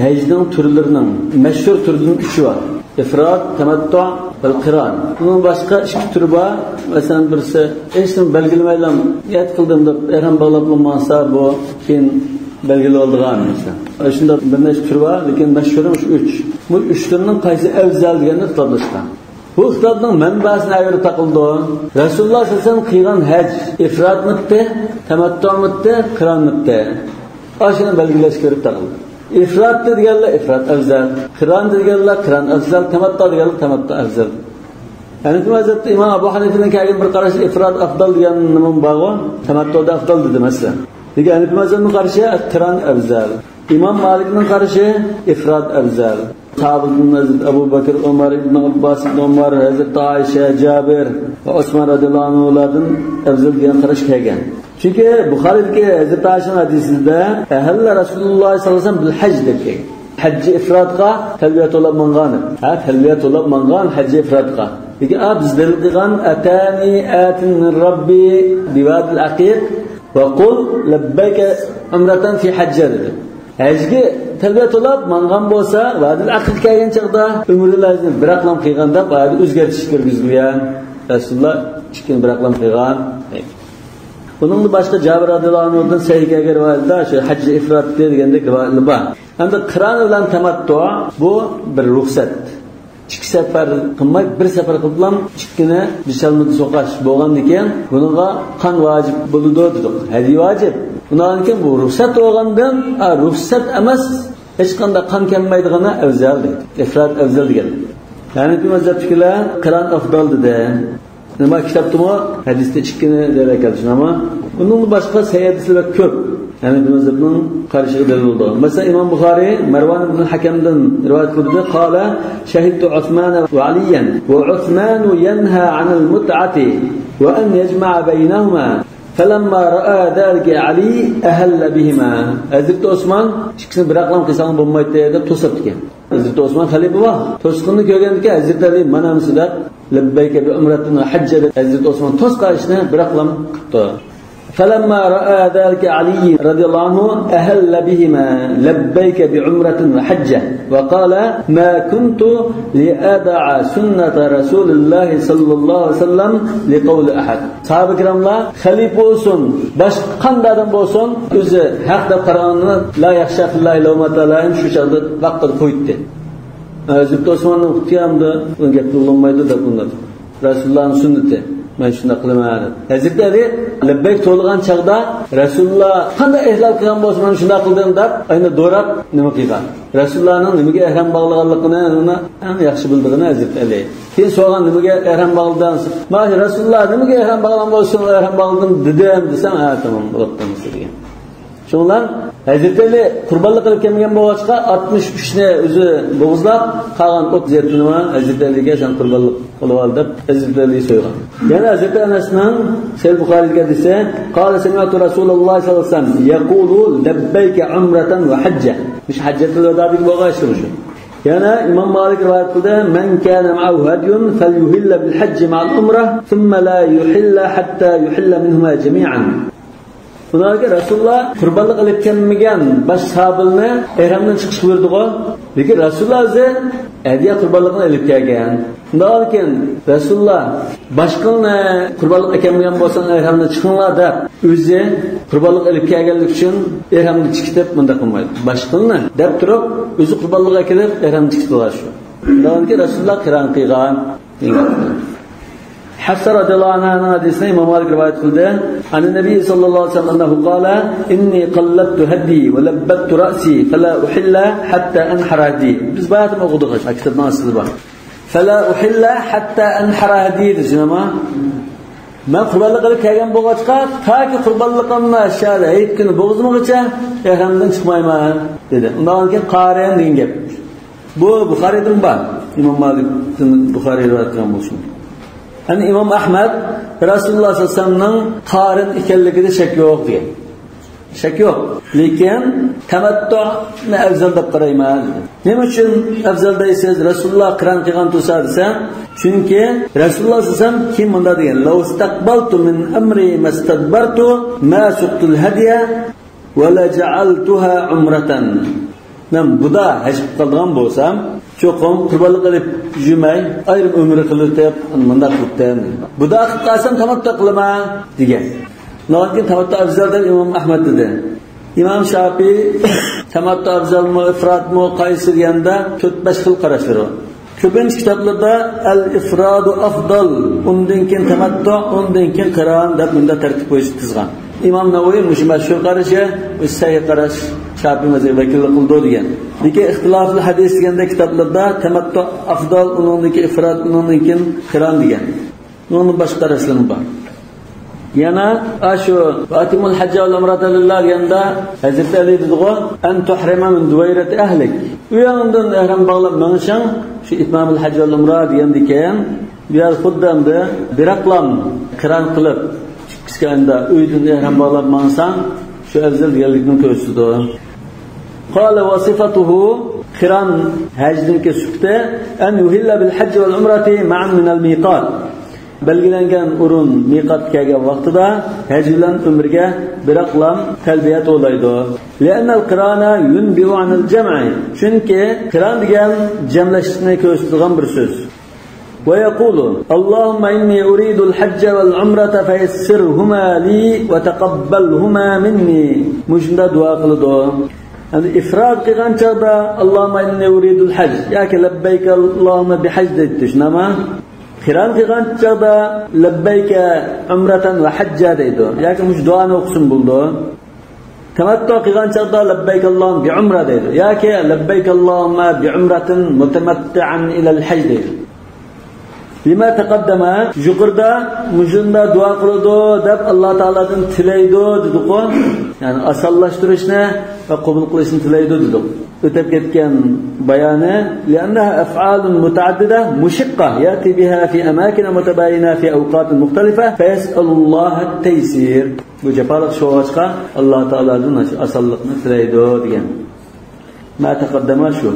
hajning turlarining mashhur turining uchi bor. Ifrot, tamattu va qiron. Bunun boshqa ikki turi bor. Masalan, birisi hech nima belgilamaylam, niyat qildim deb ihrom bog'lab bo'lmasa, bu keyin belgili oldigan masalan. Shunda bir necha tur bor, lekin mashhuri shu uch. Bu uch turning qaysi afzal deganni ixtilof. Bu ixtilofning manbasini ayirib taqildi. Rasululloh sollallohu alayhi vasallam qilgan haj ifratmitti, tamattumitti, qironmitti. Ashuni belgilash ko'rib taqildi. Ifrat deganlar ifrat afzal, qiron deganlar qiron afzal, tamattu deganlar tamattu afzal. Hanifi mazhabda Imom Abu Hanifaning kelgan bir qarashi ifrat afdal degan nima bor-ku, tamattuda afdal dedi masalan. Lekin Hanifi mazhabining qarashi qiron afzal. İmam Malikning qarashi ifrat afzal. Sahabadan Hazreti Abu Bakr, Umar ibn Abbas ibn Umar, Hazreti Ayşe, Jabir va Osman radhiyallohu anhulardan afzal degan qarash kelgan. Chunki Buxoriydagi Hazreti Ayşening hadisida ahalla Rasululloh sollallohu alayhi vasallam bil hajj deb kelgan. Hajji ifratga talbiya to'lab mangan. Ha, talbiya to'lab mangan hajji ifratga. Lekin biz dalil qilgan atani atin min robbi biwadil aqiq va qul labbayka umratan fi hajja dedi. Hajga talbiya to'lab mangan bo'lsa, vadil aqiq kelgan chaqda umrlarini biroqlam qilgan deb o'zgartish kirgizilgan. Rasululloh ikkini biroqlam qilgan. Bunun boshqa Jabir radhiyallohu anhudan sahihga rivoyatda shu hajj ifrat degandek rivoyatlar bor. Endi qiron bilan tamattu bu bir ruxsat. Ikki safar qilmay bir safar qilib ikkini bishalmida so'qash bo'lgandan keyin bunga qon vojib bo'ladi dedik. Hadiy vojib. Bundan keyin bu ruxsat bo'lgandan ruxsat emas, hech qanday qon kelmaydigani afzal deydi. Ifrat afzal degan. Ya'ni bu mazhabdagilar qiron afdal dedi. Nima kitobdimi hadisda ikkini dalil keldi, shunami? Bundan boshqa sayyidlar ko'p. Ya'ni bu mazhabning qarishiga dalil bo'ldi. Masalan, Imom Buxoriy Marvan ibn Hakamdan rivoyat qildi, qala shahidtu Usman va Aliyan va Usman yanha 'anil mut'ati va an yajma'a baynahuma falamma ra'a zalika Ali ahalla bihima. Hazrat Usman ikkisini biroqlam qilsang bo'lmaydi deb to'sibdi ekan. Hazrat Usman xalifa bor. To'sqinni ko'rgandan Hazrat Ali manamsi deb labbayka bi umratin va hajja deb Hazrat Usman to'sqa ishni biroqlam qildi. فلما رأى ذلك علي رضي الله عنه أهل بهما لبيك بعمرة وحجة وقال ما كنت لأدع سنة رسول الله صلى الله عليه وسلم لقول أحد. Sahabe kiramlar xalifa bo'lsin, boshqa qanday odam bo'lsin, o'zi haq deb qaraganini la yaxsha fillahi lawmata laim shu chaqda vaqtida qo'ydi. Hazrat Osmonning qutiyamdi, uni gap bo'lmaydi deb undan. Rasulullohning sunnati. Men shunday qilaman dedi. Hazrat Ali labbayk to'lgan chaqda Rasululloh qanday ihrom qilgan bo'lsa men shunday qildim deb ayni do'rab nima qilgan. Rasulullohning nimaga ihrom bog'laganligini uni eng yaxshi bildigini Hazrat Ali. Keyin so'ragan nimaga ihrom bog'lading? Men Rasululloh nimaga ihrom bog'lagan bo'lsa ihrom bog'ladim dedim desam, ha tamom bo'libdi degan. Shundan Hazrat Ali qurbonlik qilib kelmagan bo'lg'achqa 63 ni o'zi bo'g'izlab qolgan 37 ni Hazrat Aliga sen qurbonlik qilib ol deb Hazrat Ali so'ygan. Yana Hazrat Anasning Sahih Buxoriyga desa, qala sami'tu Rasululloh sollallohu alayhi vasallam yaqulu labbayka umratan va hajja. Shu hajjatul vadodagi bo'lg'ach shu. Yana Imom Malik rivoyat qildi, man kana ma'ahu hadyun falyuhilla bil hajj ma'al umrah thumma la yuhilla hatta yuhilla minhuma jami'an. Ularga Rasululloh qurbonlik qilib kelmagan bosh sahobalarni ihромdan chiqish buyurdi-ku. Lekin Rasululloh o'zi hadiya qurbonligini ilib kelgan. Undan keyin Rasululloh boshqani qurbonlik kelmagan bo'lsa ihромdan chiqinglar deb o'zi qurbonlik ilib kelganlik uchun ihромni chiqitib bunda qilmaydi. Boshqani deb turib o'zi qurbonlikka kelib ihромni chiqitdilar shu. Undan keyin Rasululloh qiron qilgan. Hafsa radhiyallohu anha hadisini İmam Malik rivayet qildi. An Nabiy sallallohu alayhi vasallam annahu qala inni qallattu hadi va labbattu ra'si fala uhilla hatta anhara hadi. Biz bayatni o'qidik, kitobning aslida bor. Fala uhilla hatta anhara hadi dejama. Men qurbonlik qilib kelgan bo'lg'achqa, toki qurbonligimni shal hayit kuni bo'g'izmagacha ihромdan chiqmayman dedi. Undan keyin qarin degan gap. Bu Buxoriydan bor. İmam Malik Buxoriy rivoyat qilgan bo'lsin. Yani İmam Ahmed Rasululloh sallallohu alayhi vasallamning qarin ekanligida shak yo'q degan. Shak yo'q. Lekin tamattu'ni afzal deb qarayman. Nima uchun afzal deysiz? Rasululloh qiron qilgan tursa desa, chunki Rasululloh sallallohu alayhi vasallam kim bunda degan? Law istaqbaltu min amri mastadbartu ma suqtul hadiya va la ja'altuha umratan. Men buda haj qilgan bo'lsam, cho'qim qurbonlik qilib yurmay, ayrim umra qilib bunda qilibdim. Buda qilib qolsam tamattu qilaman degan. Lekin tamattu afzal deb Imom Ahmad dedi. İmom Shofiy tamattu afzalmi, ifratmi, qaysi deganda 4-5 xil qarashlar bor. Ko'pincha kitoblarda al-ifradu afdal, undan keyin tamattu, undan keyin qiron deb bunda tartib qo'yish tizgan. İmam Navoiy mushu mashhur qarashi, sahih qarash Şafii mazhabi vakillik qildi degan. Lekin ixtilofli hadis deganda kitoblarda tamattu afdal, undan keyin ifrad, undan keyin qiron degan. Bunun boshqa qarashlari bor. Yana shu atimul hajja val umrata lillah deganda Hazrat Ali dediği en tuhrima min duvayrati ahlik. U yondan ihrom bog'lab minishing shu itmamul hajja val umra degandan keyin bu yer xuddamda biroqlam qiron qilib chiqqanda uydan ihrom bog'lab minsang shu afzal deganlikni ko'rsatadi. Qala va sifatuhu qiron hajniki sufati an yuhilla bil hajj val umrati ma'an min al miqat. Belgilengen o'rin miqat kelgan vaqtida haj bilan umrga biroqlam talbiya to'laydi. Li'annal qirana yunbiu anil jam'i. Chunki qiron degan jamlashni ko'rsatadigan bir so'z. Va yaqulu Allohumma inni uridu al-hajja wal umrata fayassirhuma li va taqabbalhuma minni. Mushunda duo qiladi. Yani ifrad qilgan chaqda Allohumma inni uridu al-hajj yoki labbayk Allohumma bihajj deydi, shunami? Qiron qilgan chaqda labbayka umratan va hajja deydi. Yoki mush duoni o'qisin bo'ldi. Tamattu qilgan chaqda labbayk Allohumma bi umra deydi. Yoki labbayk Allohumma bi umratin mutamatti'an ila al-hajj deydi. Lima taqaddama yuqorida mushunda duo qiladi deb Alloh taolodan tilaydi dedik-ku. Ya'ni osonlashtirishni va qabul qilishni tilaydi dedik. O'tib ketgan bayoni li'annaha af'alun mutaaddida mushaqqa yati biha fi amakin mutabayina fi awqat mukhtalifa fayas'alulloha at-taysir. Bu jafoliq shu Alloh taolodan osonlikni tilaydi degan. Ma taqaddama shu.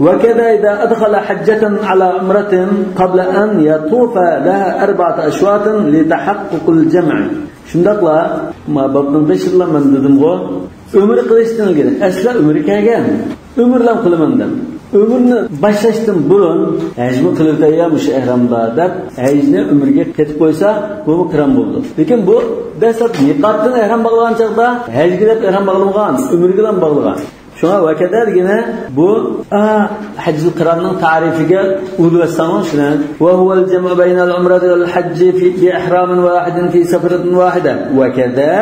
وكذا إذا أدخل حجة على عمرة قبل أن يطوف لها 4 أشواط لتحقق الجمع. Shundaqla ma babning 5 yildan men dedim-go, umr qilishdan ilgari asla umr kelgan. Umrlam qilaman deb. Umrni boshlashdan burun hajmi qilib tayyormish ihramda deb hajni umrga ketib qo'ysa, bu qiron bo'ldi. Lekin bu dastlab miqotdan ihrom bog'lagan chaqda hajga deb ihrom bog'langan, umrga bilan bog'langan. Shunga vakadalgina bu hajjul qironning ta'rifiga ulvasanın shuni va huval jam'u baynal umrati val hajji fi bi ihramin wahidin fi safratin wahida va kada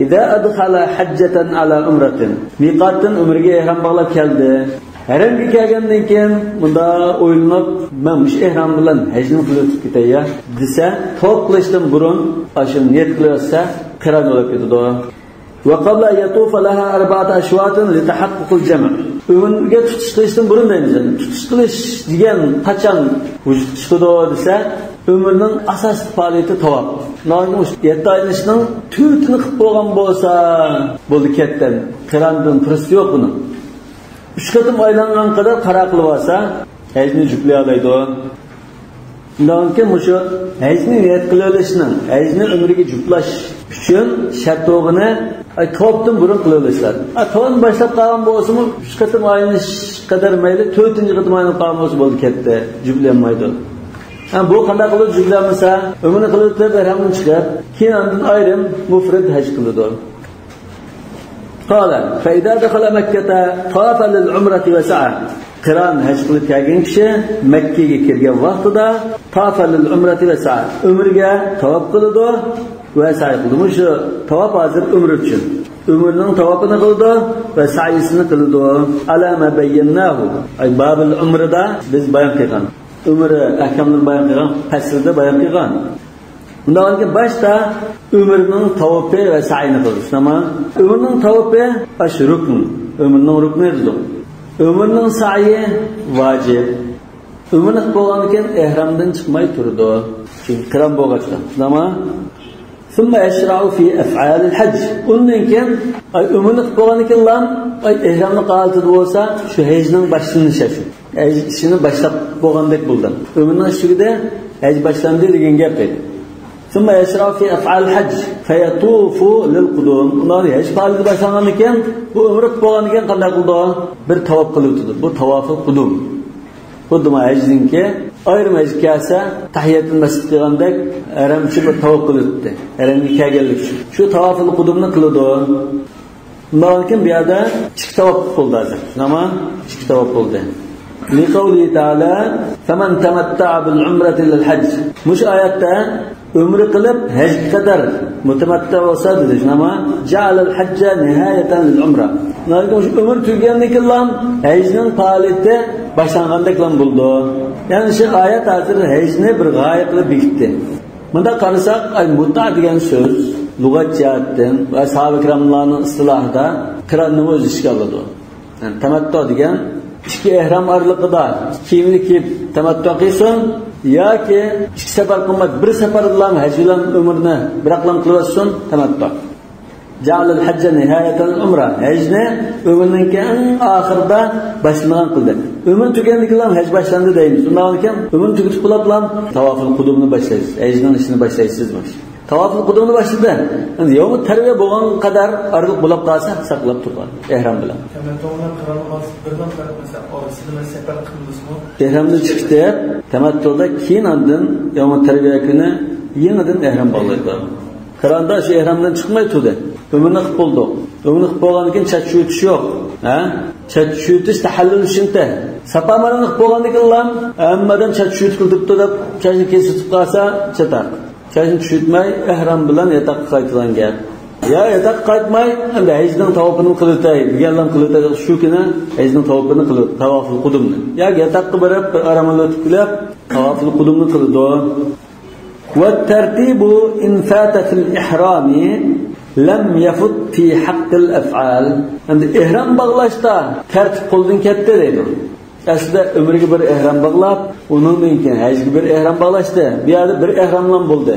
idza adkhala hajjatan ala umratin. Miqotdan umrga ihrom bog'lab keldi. Haramga kelgandan keyin bunda o'ylanib, men mush ihrom bilan hajni qilib ketay ya desa, tavaf qilishdan burun shu niyat qilsa qiron bo'lib ketadi. وقبل أن يطوف لها 4 أشواط لتحقق الجمع. Umrga tutish qilishdan burun deymiz. Tutish qilish degan qachon vujudga chiqadi desa, umrning asosiy faoliyati tavof. Noyni 7 aylanishning to'rtini qilib bo'lgan bo'lsa, bo'ldi ketdi. Qirondan fursat yo'q buni. 3 qatim aylangan qadar qara qilib olsa, hajni juplay oladi. Undan keyin shu hajni niyat qilib olishning, hajni umriga juplash uchun shart to'g'ini tavofdan burun qilib olishlar. Tavofni boshlab qolgan bo'lsa-mu, 3 qatim aylanish qadar mayli, 4-qatim aylanib qolgan bo'lsa bo'ldi ketdi, juplanmaydi. Bu qanday qilib juplanmasa, umrini qilib o'tib, ihramdan chiqib, keyin undan ayrim mufrid haj qiladi. Qala, fa idza dakhala Makkata tawafa lil umrati wa sa'a. Qiron haj qilib kelgan kishi Makka ga kirgan vaqtida tawafa lil umrati va sa'a. Umrga tavof qiladi va sa'i qildi. Shu tavof hozir umr uchun. Umrning tavofini qildi va sa'yisini qildi. Ala ma bayyanahu. Ay babul umrida biz bayon qilgan. Umri ahkomlarini bayon qilgan, faslda bayon qilgan. Undan keyin boshda umrning tavofi va sa'yini qildi. Nima? Umrning tavofi ash rukn. Umrning rukni dedi. Umrning sa'yi vojib. Umrni qilib bo'lgandan keyin ihramdan chiqmay turdi. Chunki qiron bo'lg'achda. Nima? ثم يشرع في أفعال الحج. Undan keyin umrni qilib bo'lgandan keyin lan ihramni qolatida bo'lsa, shu hajning boshlanishi shu. Haj ishini boshlab bo'lgandek bo'ldi. Umrning ishida haj boshlandi degan gap edi. ثم يشرع في أفعال الحج فيطوف للقدوم. Ular haj faoliyati boshlangandan keyin bu umr qilib bo'lgandan keyin qanday qildi? Bir tavof qilib o'tdi. Bu tavoful qudum. Xuddi hajninki ayrim haj kelsa tahiyatul masjid qilgandek haram uchun bir tavof qilib o'tdi. Haramga kelganlik uchun. Shu tavoful qudumni qildi. Undan keyin bu yerda 2 tavof bo'ldi hozir. Nima? 2 tavof bo'ldi. لقوله تعالى فمن تمتع بالعمرة إلى الحج. مش آياtta umri qilib hajga qadar mutamatta bo'lsa dedi. Shunama ja'ala al-hajja nihayatan lil-umra. Umr tugagandan keyin hajning faoliyati boshlangandek bo'ldi. Ya'ni shu oyat hozir hajni bir g'oya qilib bekitdi. Bunda qarasak, mutta degan so'z lug'at jihatdan va sahoba ikramlarning istilohida qironning o'zi ishga oladi. Yani tamattu degan ikki ehrom orliqida kiyimni kiyib tamattu qilsin yoki ikki safar qilmay bir safarla haj bilan umrni biroqlam qilib olsin tamattu. Ja'alal hajja nihayatan umra. Hajni umrning eng oxirida boshlangan qildi. Umr tugandan keyin haj boshlandi deymiz. Undan keyin umr tugatib bo'lib tavoful qudumni boshlaysiz. Hajning ishini boshlaysiz. Tavoful qudumni boshladi. Endi yawm tarviya bo'lgan qadar orliq bo'lib qolsa saqlab turgan ehrom bilan. Ehromdan chiqdi, tamattuda keyin andin yawm tarviya kuni yangidan ehrom bog'laydi. Qiranda shu ehromdan chiqmay turdi. Umrni qilib bo'ldi. Umrni qilib bo'lgandan keyin chach yutish yo'q. Ha? Chach yutish tahallul uchun-da. Safa marvani qilib bo'lgandan keyin hammadan chach yutib qilibdi deb chachni kesib qolsa chataq. Chachni tushirmay ehrom bilan yotoqqa qaytgan gap. Ya yotoqqa qaytmay endi hajning tavofini qilib deganlar qilib shu kuni hajning tavofini qilib, tavoful qudumni. Yoki yotoqqa borib bir aramini o'tib kelib tavoful qudumni qildi. والترتيب إن فات في الإحرام لم يفت في حق الأفعال. Endi ihrom bog'lashda tartib qo'ldan ketdi deydi. Aslida umriga bir ihrom bog'lab, undan keyin hajga bir ihrom bog'lashdi. Bu yerda bir ihromlan bo'ldi.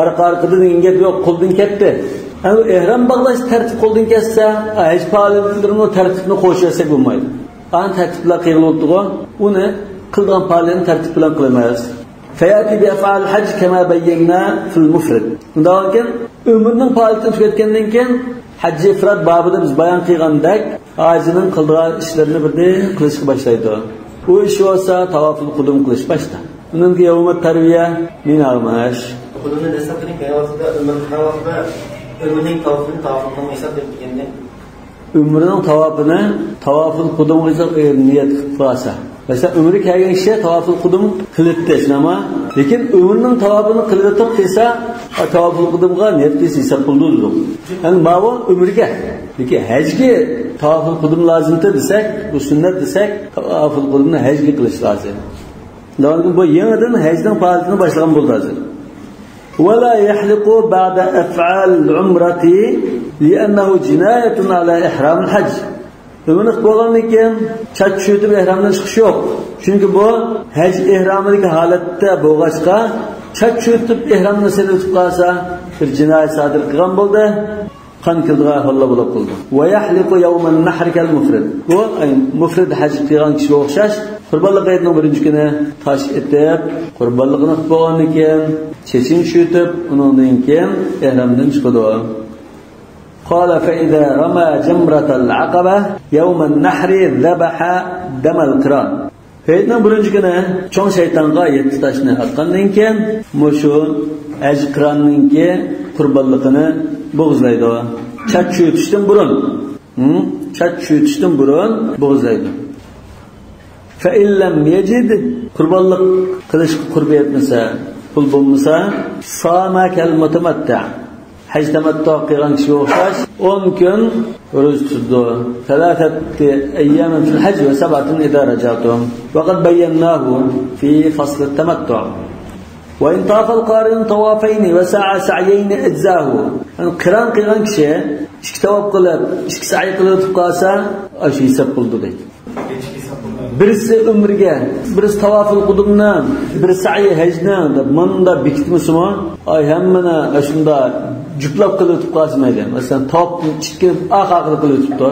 Arqa-arqadan degan gap yo'q, qo'ldan ketdi. Endi ihrom bog'lash tartib qo'ldan ketsa, haj faoliyatlarini tartibni qo'shsak bo'lmaydi. An tartiblar qilinibdi-ku, uni qilgan faoliyatni tartib bilan qilamiz. فيأتي بأفعال الحج كما بينا في المفرد. Undan keyin umrning faoliyatini tugatgandan keyin hajj ifrad babida biz bayon qilgandek hajining qildigan ishlarini birdan qilishga boshlaydi. U ish bo'lsa tavoful qudum qilish boshda. Undan keyin yawm tarviya min almash. Qudumni dastlab qilgan vaqtida umrning tavofini tavofini hisob deganda umrining tavofini tavoful qudumga niyat qilib qolsa. Mesela ömrü kelgan kishi tavoful qudum qilibdi, shunama. Lekin ömrüning tavofini qilib desa, tavoful qudumga niyat qilsa hisob qildi dedik. Ya'ni bu umrga, lekin hajga tavoful qudum lozimda desak, bu sunnat desak, tavoful qudumni hajga qilish lozim. Lekin bu yangidan hajning faoliyatini boshlagan bo'ldi hozir. ولا يحلق بعد أفعال العمرة لأنه جناية على إحرام الحج. Umrni bo'lgandan keyin chach tushirib ehromdan chiqish yo'q. Chunki bu haj ehromidagi holatda bo'lg'achqa chach tushirib ehromni silib qolsa bir jinoyat sodir qilgan bo'ldi, qon kildigan ahvolda bo'lib qoldi. Va yahliqu yawman nahr kal mufrid. Bu mufrid haj qilgan kishiga o'xshash qurbonlik hayitining birinchi kuni tosh etib, qurbonlikni qilib bo'lgandan keyin chechin tushirib, undan keyin ehromdan chiqadi. قال فإذا رمى جمرة العقبة يوم النحر ذبح دم القران. Hayitning birinchi kuni cho'ng shaytonga 7 toshni otgandan keyin mushu haj qironninki qurbonligini bo'g'izlaydi. Chach yutishdan burun, chach yutishdan burun bo'g'izlaydi. Fa illam yajid qurbonlik qilishga qurbi yetmasa, pul bo'lmasa, sama kal mutamatta. Haj tamattu qilgan kishiga o'xshash 10 kun ro'za tutdi. Thalathati ayyamin fil hajj va sab'atin idha rajatum. Va qad bayyanahu fi fasl at-tamattu. Va in tafa al-qarin tawafayn va sa'a sa'yayn ajzahu. Qiron qilgan kishi ikki tavof qilib, ikki sa'i qilib o'tib qolsa, shu hisob qildi deydi. Birisi umriga, birisi tavoful qudumni, birisi sa'i hajni deb munda bekitmasimi, ay hammani shunda juplab qilib o'tib qolsa mayli. Masalan, tavofni ikki oq-oqini qilib o'tibdi.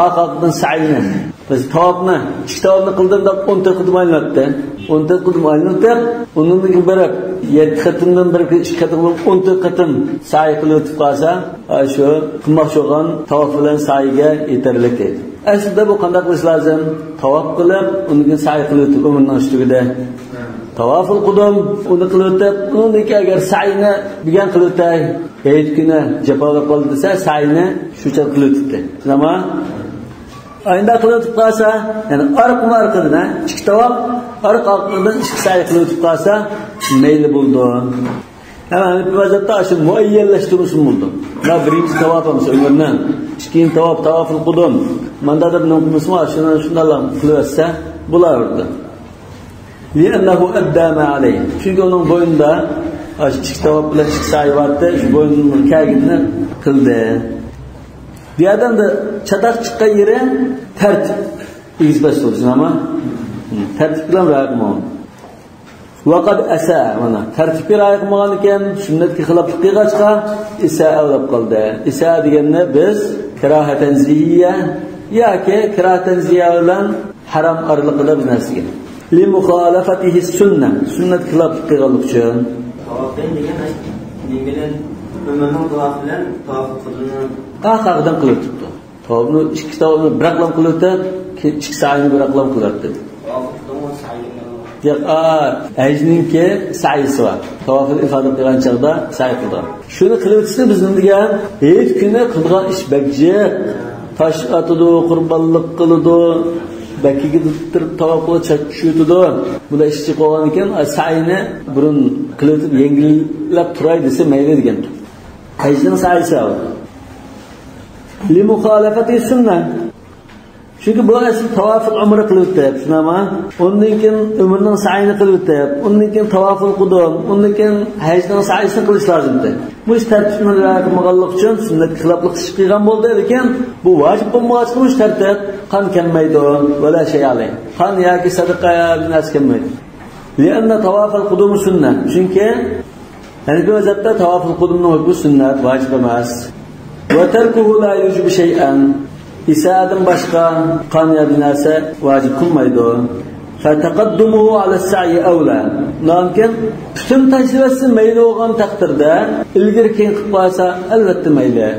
Oq-oqdan sa'yini. Masalan, tavofni, ikki tavofni qildim deb 14 qatim aylanibdi. 14 qatim aylanib, undan keyin borib 7 qatimdan bir 2 qatim qilib 14 qatim sa'i qilib o'tib qolsa, shu qilmoqchi bo'lgan tavof bilan sa'iga yetarlik deydi. Aslida bu qanday qilish lozim? Tavof qilib, undan keyin sa'i qilib o'tib umrning ustida. Tavoful qudum uni qilib o'tib, undan keyin agar sa'yini bugan qilib o'tay, hayit kuni jafolab qoldi desa, sa'yini shuncha qilib o'tibdi. Nima? Ayında qilib qolsa, ya'ni arqma arqadan ikki tavof, arqa arqadan ikki sa'i qilib qolsa mayli bo'ldi. Hemen bir vaziyette şu muayyenleştirmişim buldu. Na birinci tavafımız ömürden, ikinci tavaf, tavaful kudum. Manda da bunun kımısı var, şundan şundan kılıverse bulardı. لِأَنَّهُ أَدَّى مَا عَلَيْهِ. Çünkü onun boyunda iki tavaf bilen iki sa'i vardı, şu boyunun kâginini kıldı. Bir yerden de çatak çıkan yere tertip. İzbaş olsun ama tertip bilen râgım oldu. وقد أساء mana tartibga rioya qilmagan ekan, sunnatga xiloflik qilg'achqa isaa deb qoldi. Isaa deganni biz karaha tanzihiyya yoki karaha tanzihiyya bilan harom oraliqida bir narsaga. Li mukhalafatihi sunnah, sunnatga xiloflik qilganlik uchun. Tavof degan ne bilan umrning tavof bilan tavof qilini qaqaqdan qilib turibdi. Tavofni ikki tavofni biroqlam qilib turib, ikki sa'yni biroqlam qilib. Yo'q, hajninki sa'yisi var. Tavofni ifoda qilgan chaqda sa'y qildi. Shuni qilib o'tsa biz nima degan? Hech kuni qilgan ish bakjiq. Tosh otadi, qurbonlik qiladi, bakkiga turib tavof qilib chak tushadi. Bular ishchi qolgan ekan, sa'yni burun qilib o'tib yengillab turay desa mayli degan. Hajning sa'yisi var. Li mukhalafati sunnah. Çünkü bu asıl tavaful umre qilib o'tyapti, shunami? Undan keyin umrning sa'yini qilib o'tyapti, undan keyin tavaful qudum, undan keyin hajning sa'yisini qilish lozimdi. Bu ish tartibni rioya qilmaganlik uchun sunnatga xiloflik ish qilgan bo'ldi, lekin bu vojib bo'lmagach bu tartib qon kelmaydi, va la shay alayh. Qon yoki sadaqa bir narsa kelmaydi. Lianna tavaful qudum sunnah. Chunki yani bu vaziyatda tavaful qudumning hukmi sunnat, vojib emas. Va tarkuhu la yujibu shay'an. İsa'dan başka qan ya bir narsa vacip kılmaydı. فَتَقَدُّمُهُ عَلَى السَّعْيِ أَوْلَى. Lakin bütün tecrübesi meyli olgan takdirde ilgiri keyin qilib qo'ysa elbette meyli.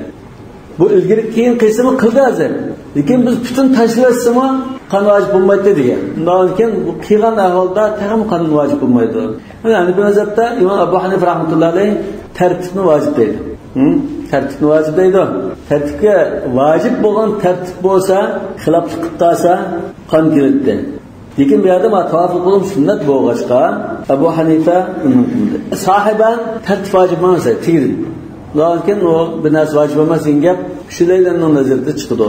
Bu ilgiri keyin qismi qildi hazır. Lekin biz bütün tecrübesini qan vacip bo'lmaydi degan. Lakin bu qilgan ahvolda tam qan vacip bo'lmaydi. Yani bu mezhepte İmam Ebu Hanife rahmetullahi aleyh tertibni vacip deydi. Tertibni vacip deydi. Tertibga vacip bo'lgan tertib bo'lsa, xiloflik qilib qolsa qon keladi. Lekin bu yerda tavaf qilib sunnat bo'lg'achqa Abu Hanifa sahiban tertib vacip emas tegdi. Lekin o bir narsa vacip emas degan gap kishilarning nazarida chiqdi.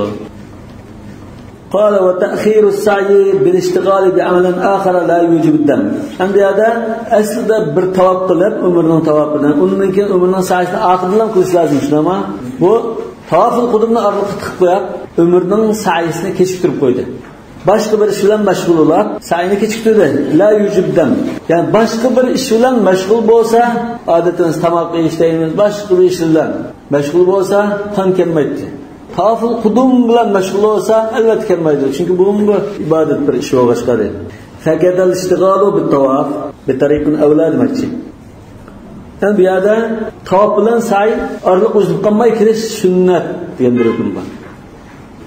قال وتأخير السعي بالاشتغال بعمل آخر لا يوجب الدم. Hem bu yerda aslida bir tavof qilib umrning tavofidan, undan keyin umrning sa'yisini oxiridan qilish lozim shunami? Bu tavoful qudumni orliqqa tiqib qo'yib, umrning sa'yisini kechiktirib qo'ydi. Boshqa bir ish bilan mashg'ul bo'lib, sa'yini kechiktirdi. La yujib dam. Ya'ni boshqa bir ish bilan mashg'ul bo'lsa, odatimiz tomoq yeyish deymiz, boshqa bir ish bilan mashg'ul bo'lsa, qon kelmaydi. Tavaful qudum bilan mashg'ul bo'lsa, albatta kelmaydi. Chunki bu bir ibodat bir ish bo'lg'achqa deydi. Fakadal ishtig'alu bit tavaf bi tariqin avla demakchi. Yani bu yerda tavof bilan sa'y orliq uzilib qolmay kirish sunnat degan bir hukm bor.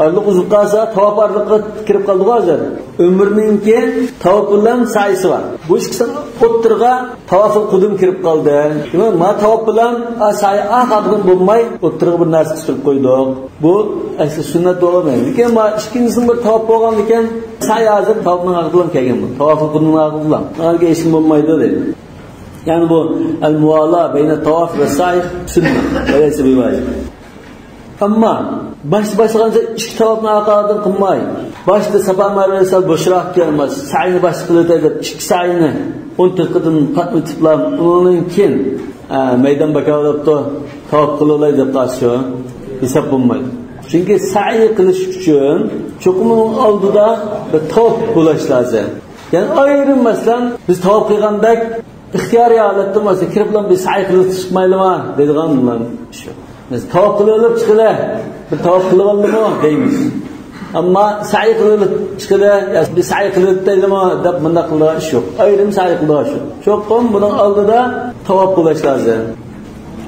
Orliq uzilib qolsa, tavof orliqqa kirib qoldi hozir. Umrninki tavof bilan sa'ysi bor. Bu ikkisini o'ttirg'a tavoful qudum kirib qoldi. Demak, ma tavof bilan sa'y oxirdan bo'lmay o'ttirg'a bir narsa qistirib qo'ydik. Bu asli sunnat bo'lmaydi. Lekin ma ikkinchisini bir tavof bo'lgan ekan, sa'y hozir tavofning oxiridan kelgan bu. Tavoful qudumning oxiridan. Ularga ishim bo'lmaydi dedi. Yani bu el-muvala beyne tavaf ve sa'y sünnet. Öyleyse bir vacip. Ama baş başlangıçta iki tavafını arkadan kılmay. Başta Safa Merve sal boşrak gelmez. Sa'yini baş kılıp edip iki sa'yini 10 dakikadan patlatıplam onun keyin meydan bakalıp da tavaf kılılay deb qarshi hesap bo'lmaydi. Chunki sa'y qilish uchun cho'qimning oldida bir tavof bo'lish lozim. Yani ayrim masalan biz tavof qilgandek ixtiyoriy holatda bo'lsa kirib bilan bir sa'y qilib chiqmaylimi deydigan bilan shu. Biz tavof qilib chiqila, bir tavof qilib oldimi deymiz. Ammo sa'y qilib chiqila, bir sa'y qilib deydimi deb bunda qiladigan ish yo'q. Ayrim sa'y qiladigan shu. Cho'qim buning oldida tavof qilish lozim.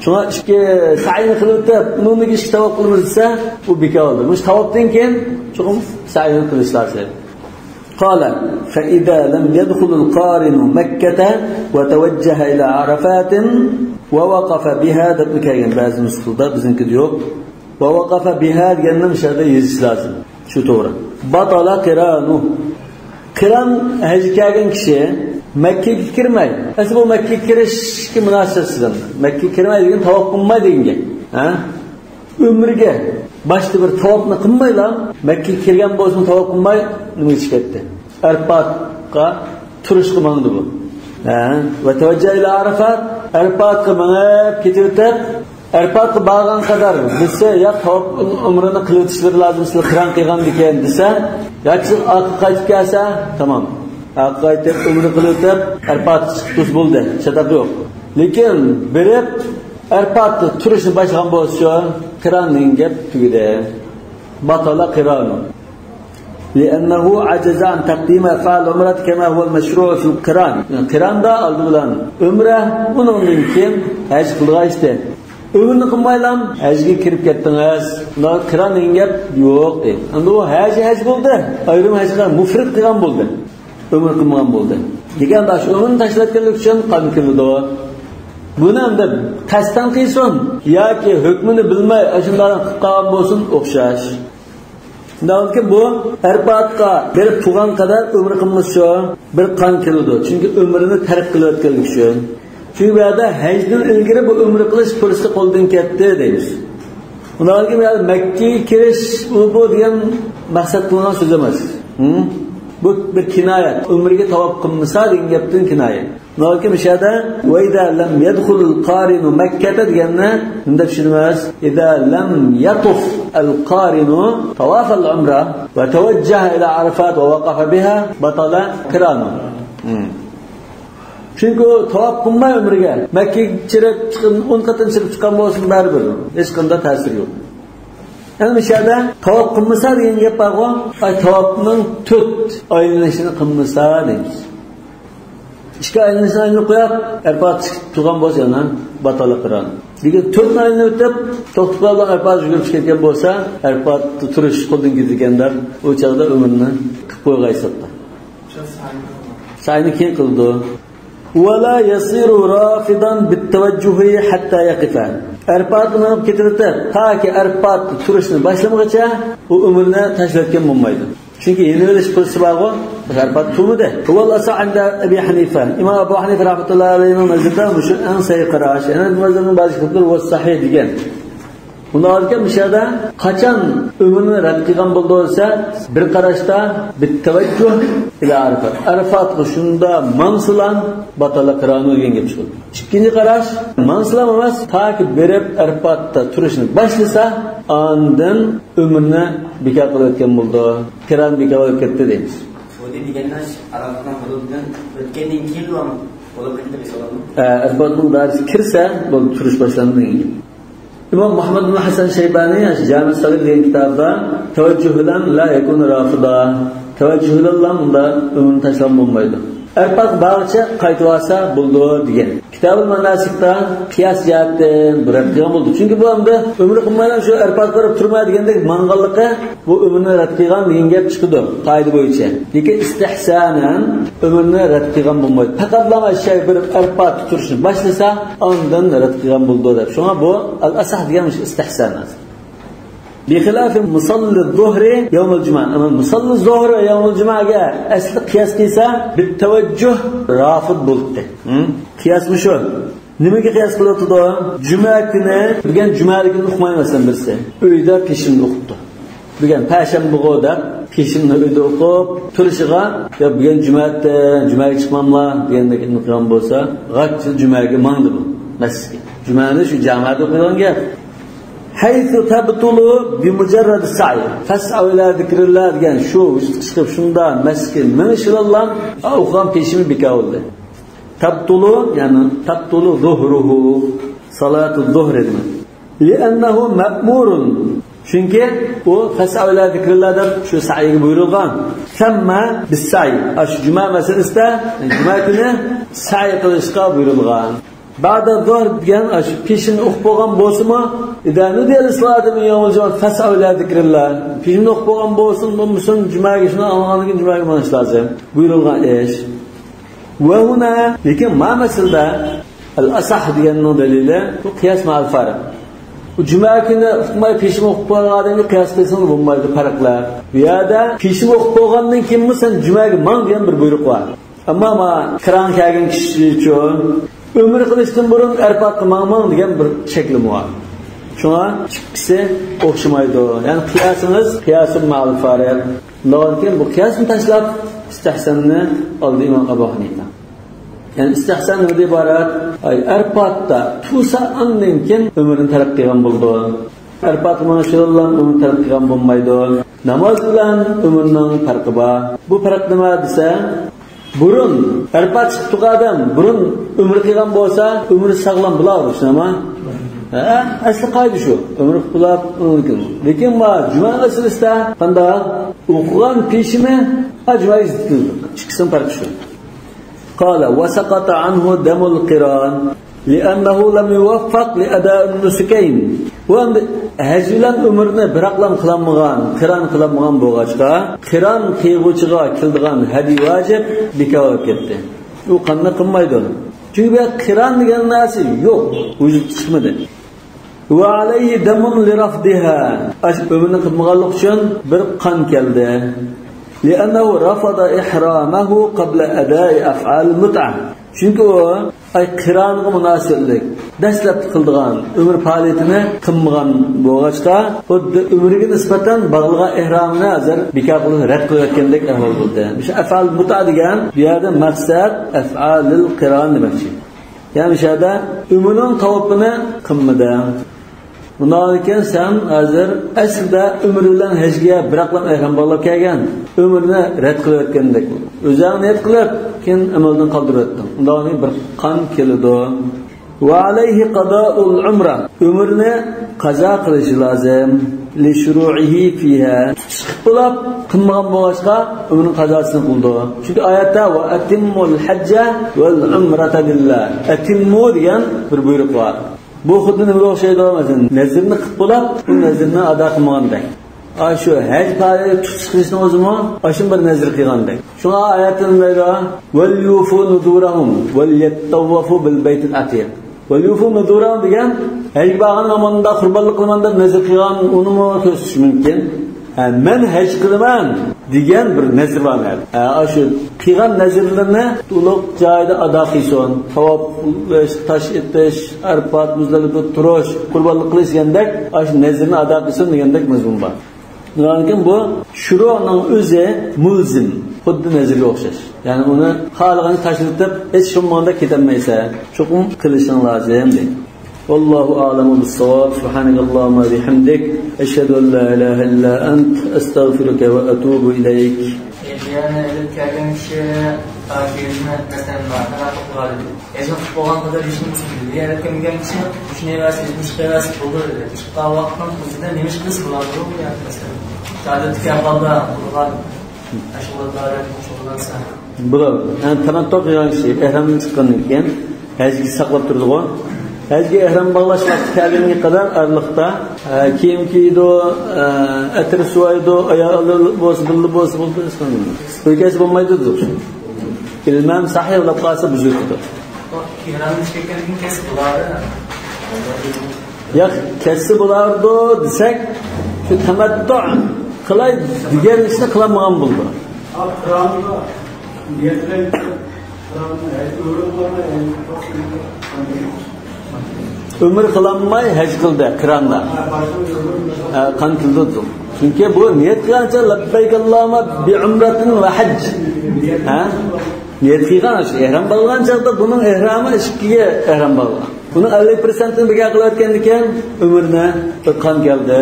Shunga ikki sa'yni qilib deb, undan ikki tavof qilamiz desa, u bekor bo'ldi. Bu tavofdan keyin cho'qim sa'yni qilish lozim. قال فإذا لم يدخل القارن مكة وتوجه إلى عرفات ووقف بها deb kelgan ba'zi nusxada biznikida yo'q. ووقف بها deganni mishada yozish lozim. Shu to'g'ri. Batala qiranu. Qiron haj kelgan kishi Makkaga kirmay. Asli bu Makkaga kirishga munosabatsiz. Makkaga kirmay degan tavof qilmay degan gap. Ha? Umriga boshda bir tavofni qilmayla Makkaga kirgan bo'lsin tavof qilmay nima ish ketdi? Arfatga turish qilmadi bu. Ha? Va tavajjaha ila Arafat, Arfatga minib ketib o'tib, Arfatga borgan qadar desa, ya tavof umrini qilib o'tishlari lozim, sizlar qiron qilgan ekan desa, yoki orqaga qaytib kelsa, tamom. Orqaga qaytib umri qilib o'tib, Arfat chiqib bo'ldi, chataq yo'q. Lekin berib Arfatda turishni boshlagan bo'lsa, qironning gap tugadi. Batala qironu. لأنه عجز عن تقديم أفعال العمرة كما هو المشروع في القران. قران da oldi bilan umra, undan keyin haj qilg'achdi. Umrni qilmaylam hajga kirib ketdingiz. Unda qiron degan gap yo'q deydi. Endi u haj bo'ldi. Ayrim hajga mufrid qilgan bo'ldi. Umr qilmagan bo'ldi. Degan shu umrni tashlatganlik uchun qon keladi. Buni endi qasddan qilsin yoki hukmini bilmay shundan qilib qolgan bo'lsin o'xshash. Ki bu Arfatga berib turgan qadar umr qilmasa bir qon keladi. Chunki umrini tark qilayotganlik uchun. Chunki bu yerda hajdan ilgari bu umr qilish fursati qo'ldan ketdi deymiz. Undan keyin bu yerda Makkaga kirish u bu degan maqsad qilingan so'z emas. Bu bir kinoya. Umriga tavof qilmasa degan gapdan kinoya. Lekin bu yerda va ida lam yadkhulul qarinu Makkata deganni bunda tushunamiz. Ida lam yatuf al-qarinu tawaf al-umra va tawajjaha ila Arafat va waqafa biha batala qiranu. Chunki tavof qilmay umriga Makkaga kirib chiqib 10 qatim kirib chiqqan bo'lsin baribir hech qanday ta'sir yo'q. Endi bu yerda tavof qilmasa degan gap bor-ku, tavofning 4 aylanishini qilmasa deymiz. Ikki aylanishini aylanib qo'yib, Arfat chiqib turgan bo'lsa yana batala qiron. Lekin 4 aylanib o'tib, to'xtab qolgan Arfat yugurib ketgan bo'lsa, Arfat turish qo'ldan ketganda, u chaqda umrini qilib qo'ygan hisobda. Sayni keyin qildi. ولا يصير رافضا بالتوجه حتى يقف. Arfatni ketirib, toki Arfat turishni boshlamaguncha u umrini tashlatgan bo'lmaydi. Chunki yenilish fursati bor-ku, Arfat turmadi. Huval asa inda Abi Hanifa. Imom Abu Hanifa rahmatullohi alayhining nazarida bu shu eng sahih qarash. Yana mazhabning ba'zi kitoblar va sahih degan. Bundan keyin bu yerda qachon umrini rad qilgan bo'ldi bo'lsa, bir qarashda bitavajjuh ila Arafat. Arafatga shunda mansilan batala qironu degan gap chiqdi. Ikkinchi qarash mansilan emas, toki berib Arafatda turishni boshlasa, ondan umrini bekor qilayotgan bo'ldi. Qiron bekor bo'lib ketdi deymiz. Suudi deganlar Arafatdan hududidan o'tgandan keyin bo'lib ketdi desoladimi? Arafatning darsi kirsa, bu turish boshlandi degan. İmam Muhammed bin Hasan Şeybani Cami Sagir degan kitobda tavajjuh bilan la yakun rafida. Tavajjuh bilan bunda umrini tashlab bo'lmaydi. Arfat bog'cha qaytib olsa bo'ldi degan. Kitabul Manasikda qiyos jihatdan bir rad qilgan bo'ldi. Chunki bu endi umri qilmaydan shu Arfat borib turmay degandek manganligi bu umrini rad qilgan degan gap chiqdi qoida bo'yicha. Lekin istihsanan umrini rad qilgan bo'lmaydi. Faqat shay bir Arfat turishni boshlasa, ondan rad qilgan bo'ldi deb. Shunga bu al-asah degan istihsan. بخلاف مصلي الظهر يوم الجمعة. أما مصلي الظهر يوم الجمعة أصل قياس قيسا بالتوجه رافض بولتي. قياس مشو؟ Nimaga qiyos qilyotdi? Juma kuni bugun jumaligini o'qimayman masalan birsi. Uyda peshinni o'qibdi. Bugun payshanba deb peshinni uyda o'qib turishiga yo bugun jumada jumaga chiqmamla degandek qilgan bo'lsa, g'atchi jumaga mangdi bu masjidga. Jumani shu jamoat o'qiydigan gap. Haythu tabtulu bi mujarrad sa'i fas'au ila zikrillah degan shu vujudga chiqib shunda masjidga minishillan o'qigan peshimi bekor bo'ldi. Tabtulu ya'ni tabtulu zuhruhu salatu zuhr demak. Li'annahu ma'murun. Chunki u fas'au ila zikrillah deb shu sa'yiga buyurilgan. Samma bis-sa'i. Shu juma masalasida juma kuni sa'i qilishga buyurilgan. Ba'da zuhr degan shu peshinni o'qib bo'lgan bo'lsa-mu, idza nudiya lis-salati min yawmil jumu'ah fas'au ila zikrillah. Peshinni o'qib bo'lgan bo'lsin, bo'lmasin jumaga shuni olgandan keyin jumaga manish lozim. Buyurilgan ish. Va huna lekin ma masalada al-asah deganning dalili bu qiyos ma'al farq. Cuma günü o'qimay peshin o'qib qo'ygan odamga qiyos qilsang bo'lmaydi farqlar. Bu yerda peshin o'qib qo'ygandan keyinmi sen jumaga mang degan bir buyruq bor. Ammo ma qiron kelgan kishi uchun umr qilishdan burun Arfatga mangmang degan bir shakli bor. Shunga ikkisi o'xshamaydi. Ya'ni qiyosimiz qiyosul ma'al fariq. Lekin bu qiyosni tashlab istihsonni oldi Imom Abu Hanifa. Yani istihsan nima iborat? Arfatda tursa andan keyin umrini tark qilgan bo'ldi. Arfat mana umrini tark qilgan bo'lmaydi. Namoz bilan umrning farqi bor. Bu farq nima desa, burun Arfat chiqib odam burun umr qilgan bo'lsa, umri sog'lom bo'ladi, shunami? Ha, asli qaydi shu. Umr qilib mumkin. Lekin ma juma masalasida qanda o'qigan peshimi jumaga ziddi. Ikkisining farqi shu. قال وسقط عنه دم القران لأنه لم يوفق لأداء النسكين. وأن haj bilan umrni biroqlam qilinmagan, qiron qilinmagan bo'lg'achqa, qiron qiyg'uchiga keldigan hadi vojib bekor bo'lib ketdi. U qanday qilmaydi uni? Chunki bu qiron degan narsa yo'q, vujud chiqmadi. Va alayhi damun li rafdiha. Umrni qilmaganlik uchun bir qon keldi. لأنه رفض إحرامه قبل أداء أفعال المتعة. Çünkü o ay qironga munosiblik dastlab qildigan umr faoliyatini qilmagan bo'lg'achqa, xuddi umriga nisbatan bog'lagan ihromini hozir bekor qilib rad qilayotgandek ahvol bo'ldi. O'sha af'al muta degan bu yerda maqsad af'alil qiron demoqchi. Ya'ni o'sha yerda umrining tavobini qilmadi. Bundan keyin sen hozir aslida umr bilan hajga biroqlam ihrom bog'lab kelgan, umrni rad qilayotgandek. O'zing niyat qilib, keyin amaldan qoldiryaptin. Undan keyin bir qon keladi. Va alayhi qada'ul umra. Umrni qazo qilishi lozim. Li shuru'ihi fiha. Chiqib bo'lib qilmagan bo'lg'achqa umrning qazosini qildi. Chunki oyatda va atimmul hajja val umrata lillah. Atimmu degan bir buyruq bor. Bu xuddi nimaga o'xshaydi masalan, nazrni qilib bo'lib, bu nazrni ado qilmagandek. Shu haj faoliyati tutish qilishni o'zimi, shu bir nazr qilgandek. Shunga oyatda nima deydi? Val yufu nuzurahum val yattawafu bil baytil atiq. Val yufu nuzurahum degan haj bag'ini namonda qurbonlik qilaman deb nazr qilgan, uni ko'rsatish mumkin. Men haj qilaman degan bir nazr bor. Shu qilgan nazrlarni to'liq joyida ado qilsin. Tavob qilish, tosh etish, Arfat, Muzdalifada turish, qurbonlik qilish degandek, shu nazrni ado qilsin degandek mazmun bor. Lekin bu shuruning o'zi mulzim, xuddi nazrga o'xshash. Ya'ni uni xohlagani tashlatib, hech shunmanda ketolmaysan. Cho'qim qilishing lozim deydi. والله أعلم بالصواب. سبحانك اللهم وبحمدك أشهد أن لا إله إلا أنت أستغفرك وأتوب إليك. Yani kelgan kishi mesela kelgan kishi bo'ldi. Chiqqan vaqtdan o'zida nima ish qilsa bo'ladi masalan. Bo'ladi. Yani tamattu qilgan kishi ihромdan chiqqandan keyin hajga saqlab turdi-ku. Hajga ihrom bog'lash vaqti kelganga qadar arliqda kiyim kiydi, atir suvaydi, ayoli bo'lsa, billi bo'lsa, bo'ldi. O'ykasi bo'lmaydi dedi. Ilmam sahih bo'lib qolsa buzildi. Ihромdan chiqqandan keyin kesib bo'ladi. Yo'q, kesib bo'lardi desak, shu tamattu qilay degan ishni qilmagan bo'ldi. Umr qilolmay haj qildi qironda. Qon qildi. Chunki bu niyat qilgancha labbayk Allohumma bi umratin va hajj. Ha? Niyat qilgan shu ihrom bog'lagan chaqda buning ihromi ikkiga ihrom bog'lagan. Buni 50%ni bekor qilayotgan ekan, umrni bir qon keldi.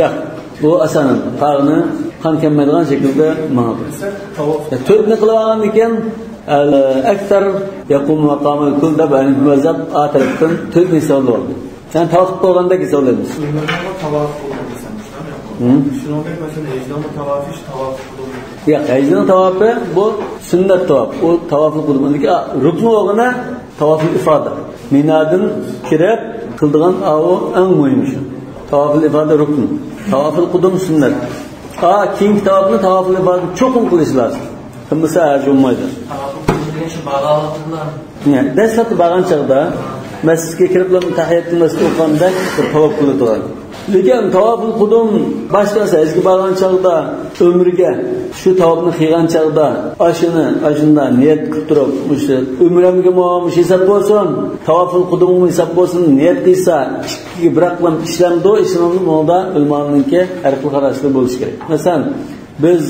Yo'q, bu asosan tog'ni qon kelmaydigan shaklda ma'no. To'rtni qilib olgan ekan, akthar yaqum maqamul kul deb mazhab A tarafdan to'rtni hisoblab oldi. Yani tavaf bo'lganda hisoblaymiz. Yo'q, hajning tavofi bu sunnat tavof. U tavoful qudumdagi rukni o'g'ini tavoful ifoda. Minadan kirib qildigan u eng muhim shu. Tavoful ifoda rukn. Tavaful kudum sünnet. Keyingi tavafni tavaful ifoda cho'qim qilish lozim. Qilmasa haj bo'lmaydi. Tavaful kudum degan shu bag'alotlar. Yani dastlabki borgan chog'da masjidga kirib tahiyatul masjid o'qiganda bir tavof qiladigan. Lekin tavoful qudum boshqa hajga borgan chog'da umriga shu tavofni qilgan chog'da ashuni ashunda niyat qilib turib o'sha umramga shu hisob bo'lsin, tavoful qudumga hisob bo'lsin niyat qilsa ikkiga biroqlam ishlamdi, ishlamdi bunda ulamoninki har xil qarashlar bo'lishi kerak. Masalan, biz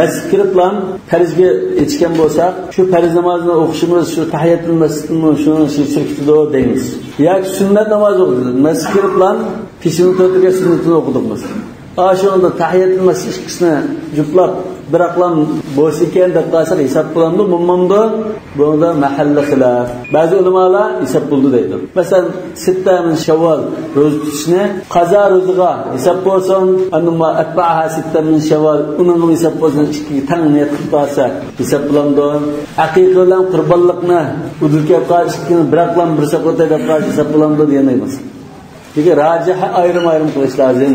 masjid kirib lan farzga yetishgan bo'lsak, shu farz namozini o'qishimiz, shu tahiyatul masjidni shuni shirkitido deymiz. Yoki sunnat namozi o'qidik. Masjid kirib lan peshinni to'rtiga sunnatini o'qidik biz. Shunda tahiyatul masjid ikkisini juplab biroqlam bo'sh ekan deb qolsak hisob qilamdi, bo'lmamdi. Bunda mahalli xilof. Ba'zi ulamolar hisob bo'ldi deydi. Masalan, sitta min Shavval ro'za tutishni qazo ro'zaga hisob bo'lsin, annuma atba'aha sitta min Shavval uning hisob bo'lsin, ikkiga tang niyat qilib qolsa hisob bo'lamdi. Aqiqa bilan qurbonlikni udilga qolish ikkini biroqlam bir saqotay deb qolish hisob bo'lamdi degan emas. Lekin rojih ayrim-ayrim qilish lozim.